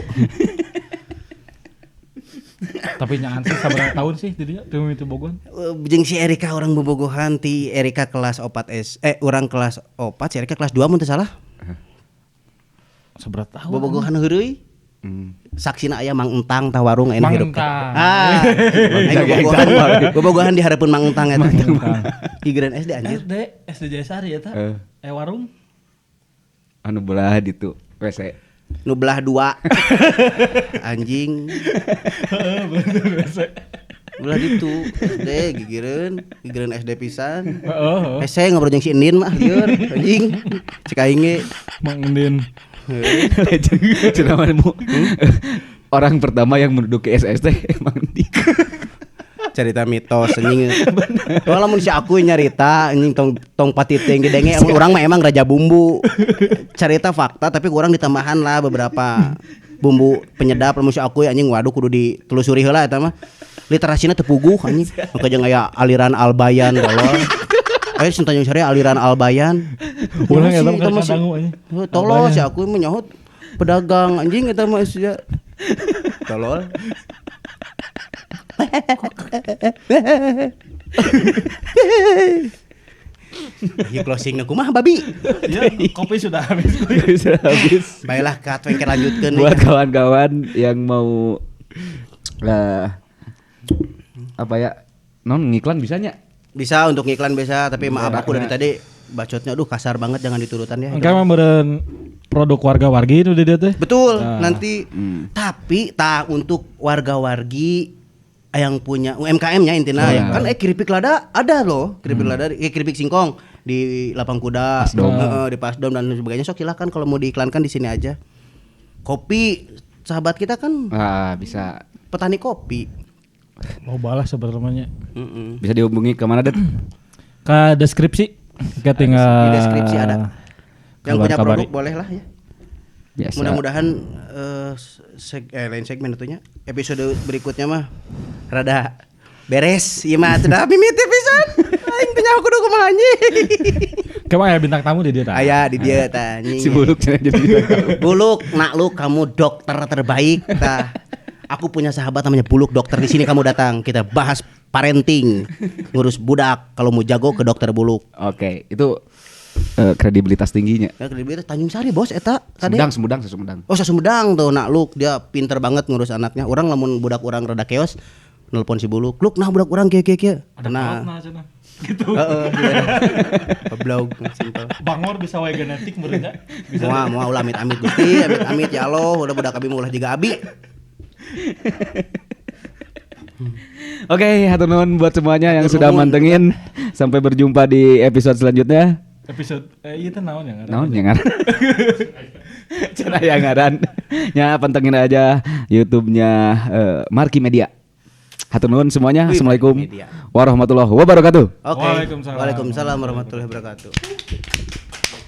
Tapi nyaan sih sabaraha tahun sih jadinya teu itu bogohan. Jeung si Erika orang bobogohan ti Erika kelas 4 S urang kelas 4 si Erika kelas 2 mun teu salah. Sabaraha tahun? Bobogohan heureuy. Saksina aya Mang Entang tah warung aya hirup. Ah. Bobogohan di hareupeun Mang Entang eta. Gigireun SD anjir. SD Jayasari eta. Warung anu belah ditu WC. Nu belah 2. Anjing. Heeh, bener WC. Belah ditu SD gigireun SD pisan. Heeh. Hese ngobrol jeung si Endin mah lieur anjing. Cek aing ge. Mang Endin. Cenah mu. Orang pertama yang menduduki SST emang Endin. Cerita mitos anjing. Kalau lamun si aku nyarita anjing tong patiting gedenge emang urang mah emang raja bumbu. Cerita fakta tapi kurang ditambahan lah beberapa bumbu penyedap lamun si aku anjing waduh kudu ditelusuri heula eta mah. Literasina teu puguh anjing. Maka jeung aya aliran Albayan tolol. Ayo sing tanya sare aliran Albayan. Urang eta mah kadangu anjing. Tolol si aku mah nyahut pedagang anjing eta mah sia. Tolol. Ya closing na kumaha babi. Ya, kopi sudah habis. Sudah habis. Baiklah Kak, engke lanjutkeun. Buat kawan-kawan yang mau apa ya? Non ngiklan bisanya? Bisa untuk ngiklan bisa, tapi maaf aku dari tadi bacotnya aduh kasar banget jangan diturutan ya. Engke mah meureun produk warga-wargi itu di dia teh. Betul, nanti tapi tak untuk warga-wargi yang punya UMKM-nya intinya ya. Kan keripik lada ada loh, keripik lada, keripik singkong di Lapang Kuda, di Pasdom dan sebagainya. Sok silakan kalau mau diiklankan di sini aja. Kopi sahabat kita kan bisa petani kopi. Mau balas sebenarnya. Bisa dihubungi ke mana, Det? Ke deskripsi. Kita tinggal di deskripsi ada. Yang punya produk boleh lah ya. Biasa. Mudah-mudahan lain segmen atunya. Episode berikutnya mah rada beres ieu mah cenah mimiti pisan. Aing teh nyaho kudu kumaha anjing. Kumaha aya bintang tamu di dieu tah? Aya di dieu tah anjing. Si Buluk cenah jadi bintang tamu. Buluk, nak lu kamu dokter terbaik tah. Aku punya sahabat namanya Buluk dokter di sini kamu datang. Kita bahas parenting, ngurus budak. Kalau mau jago ke dokter Buluk. Oke, itu Kredibilitas tingginya. Ya kredibilitas Tanjung Sari bos eta kade. Sumedang, Sumedang, Sumedang. Oh, Sumedang tuh nak Luk, dia pinter banget ngurus anaknya. Orang lamun budak orang rada keos nelpon si Buluk. Luk, nah budak orang kieu kieu kieu. Ada Nah. nah cenah. Gitu. Heeh, goblok simpel. Bangor bisa wae genetik meureun. Bisa. Moal moal ulah amit-amit Gusti, amit-amit ya Allah, udah budak abi mah ulah jiga abi. Oke, hatur nuhun buat semuanya yang Hatur sudah nuhun. mantengin. Sampai berjumpa di episode selanjutnya. Episode ieu teh naon ya ngaran? Naon ya ngaran? Cenah ya ngaran. Nya pantengin aja YouTube-nya Marki Media. Hatur nuhun semuanya. Wih, Assalamualaikum Marki Media. warahmatullahi wabarakatuh. Oke. Waalaikumsalam. Waalaikumsalam warahmatullahi wabarakatuh.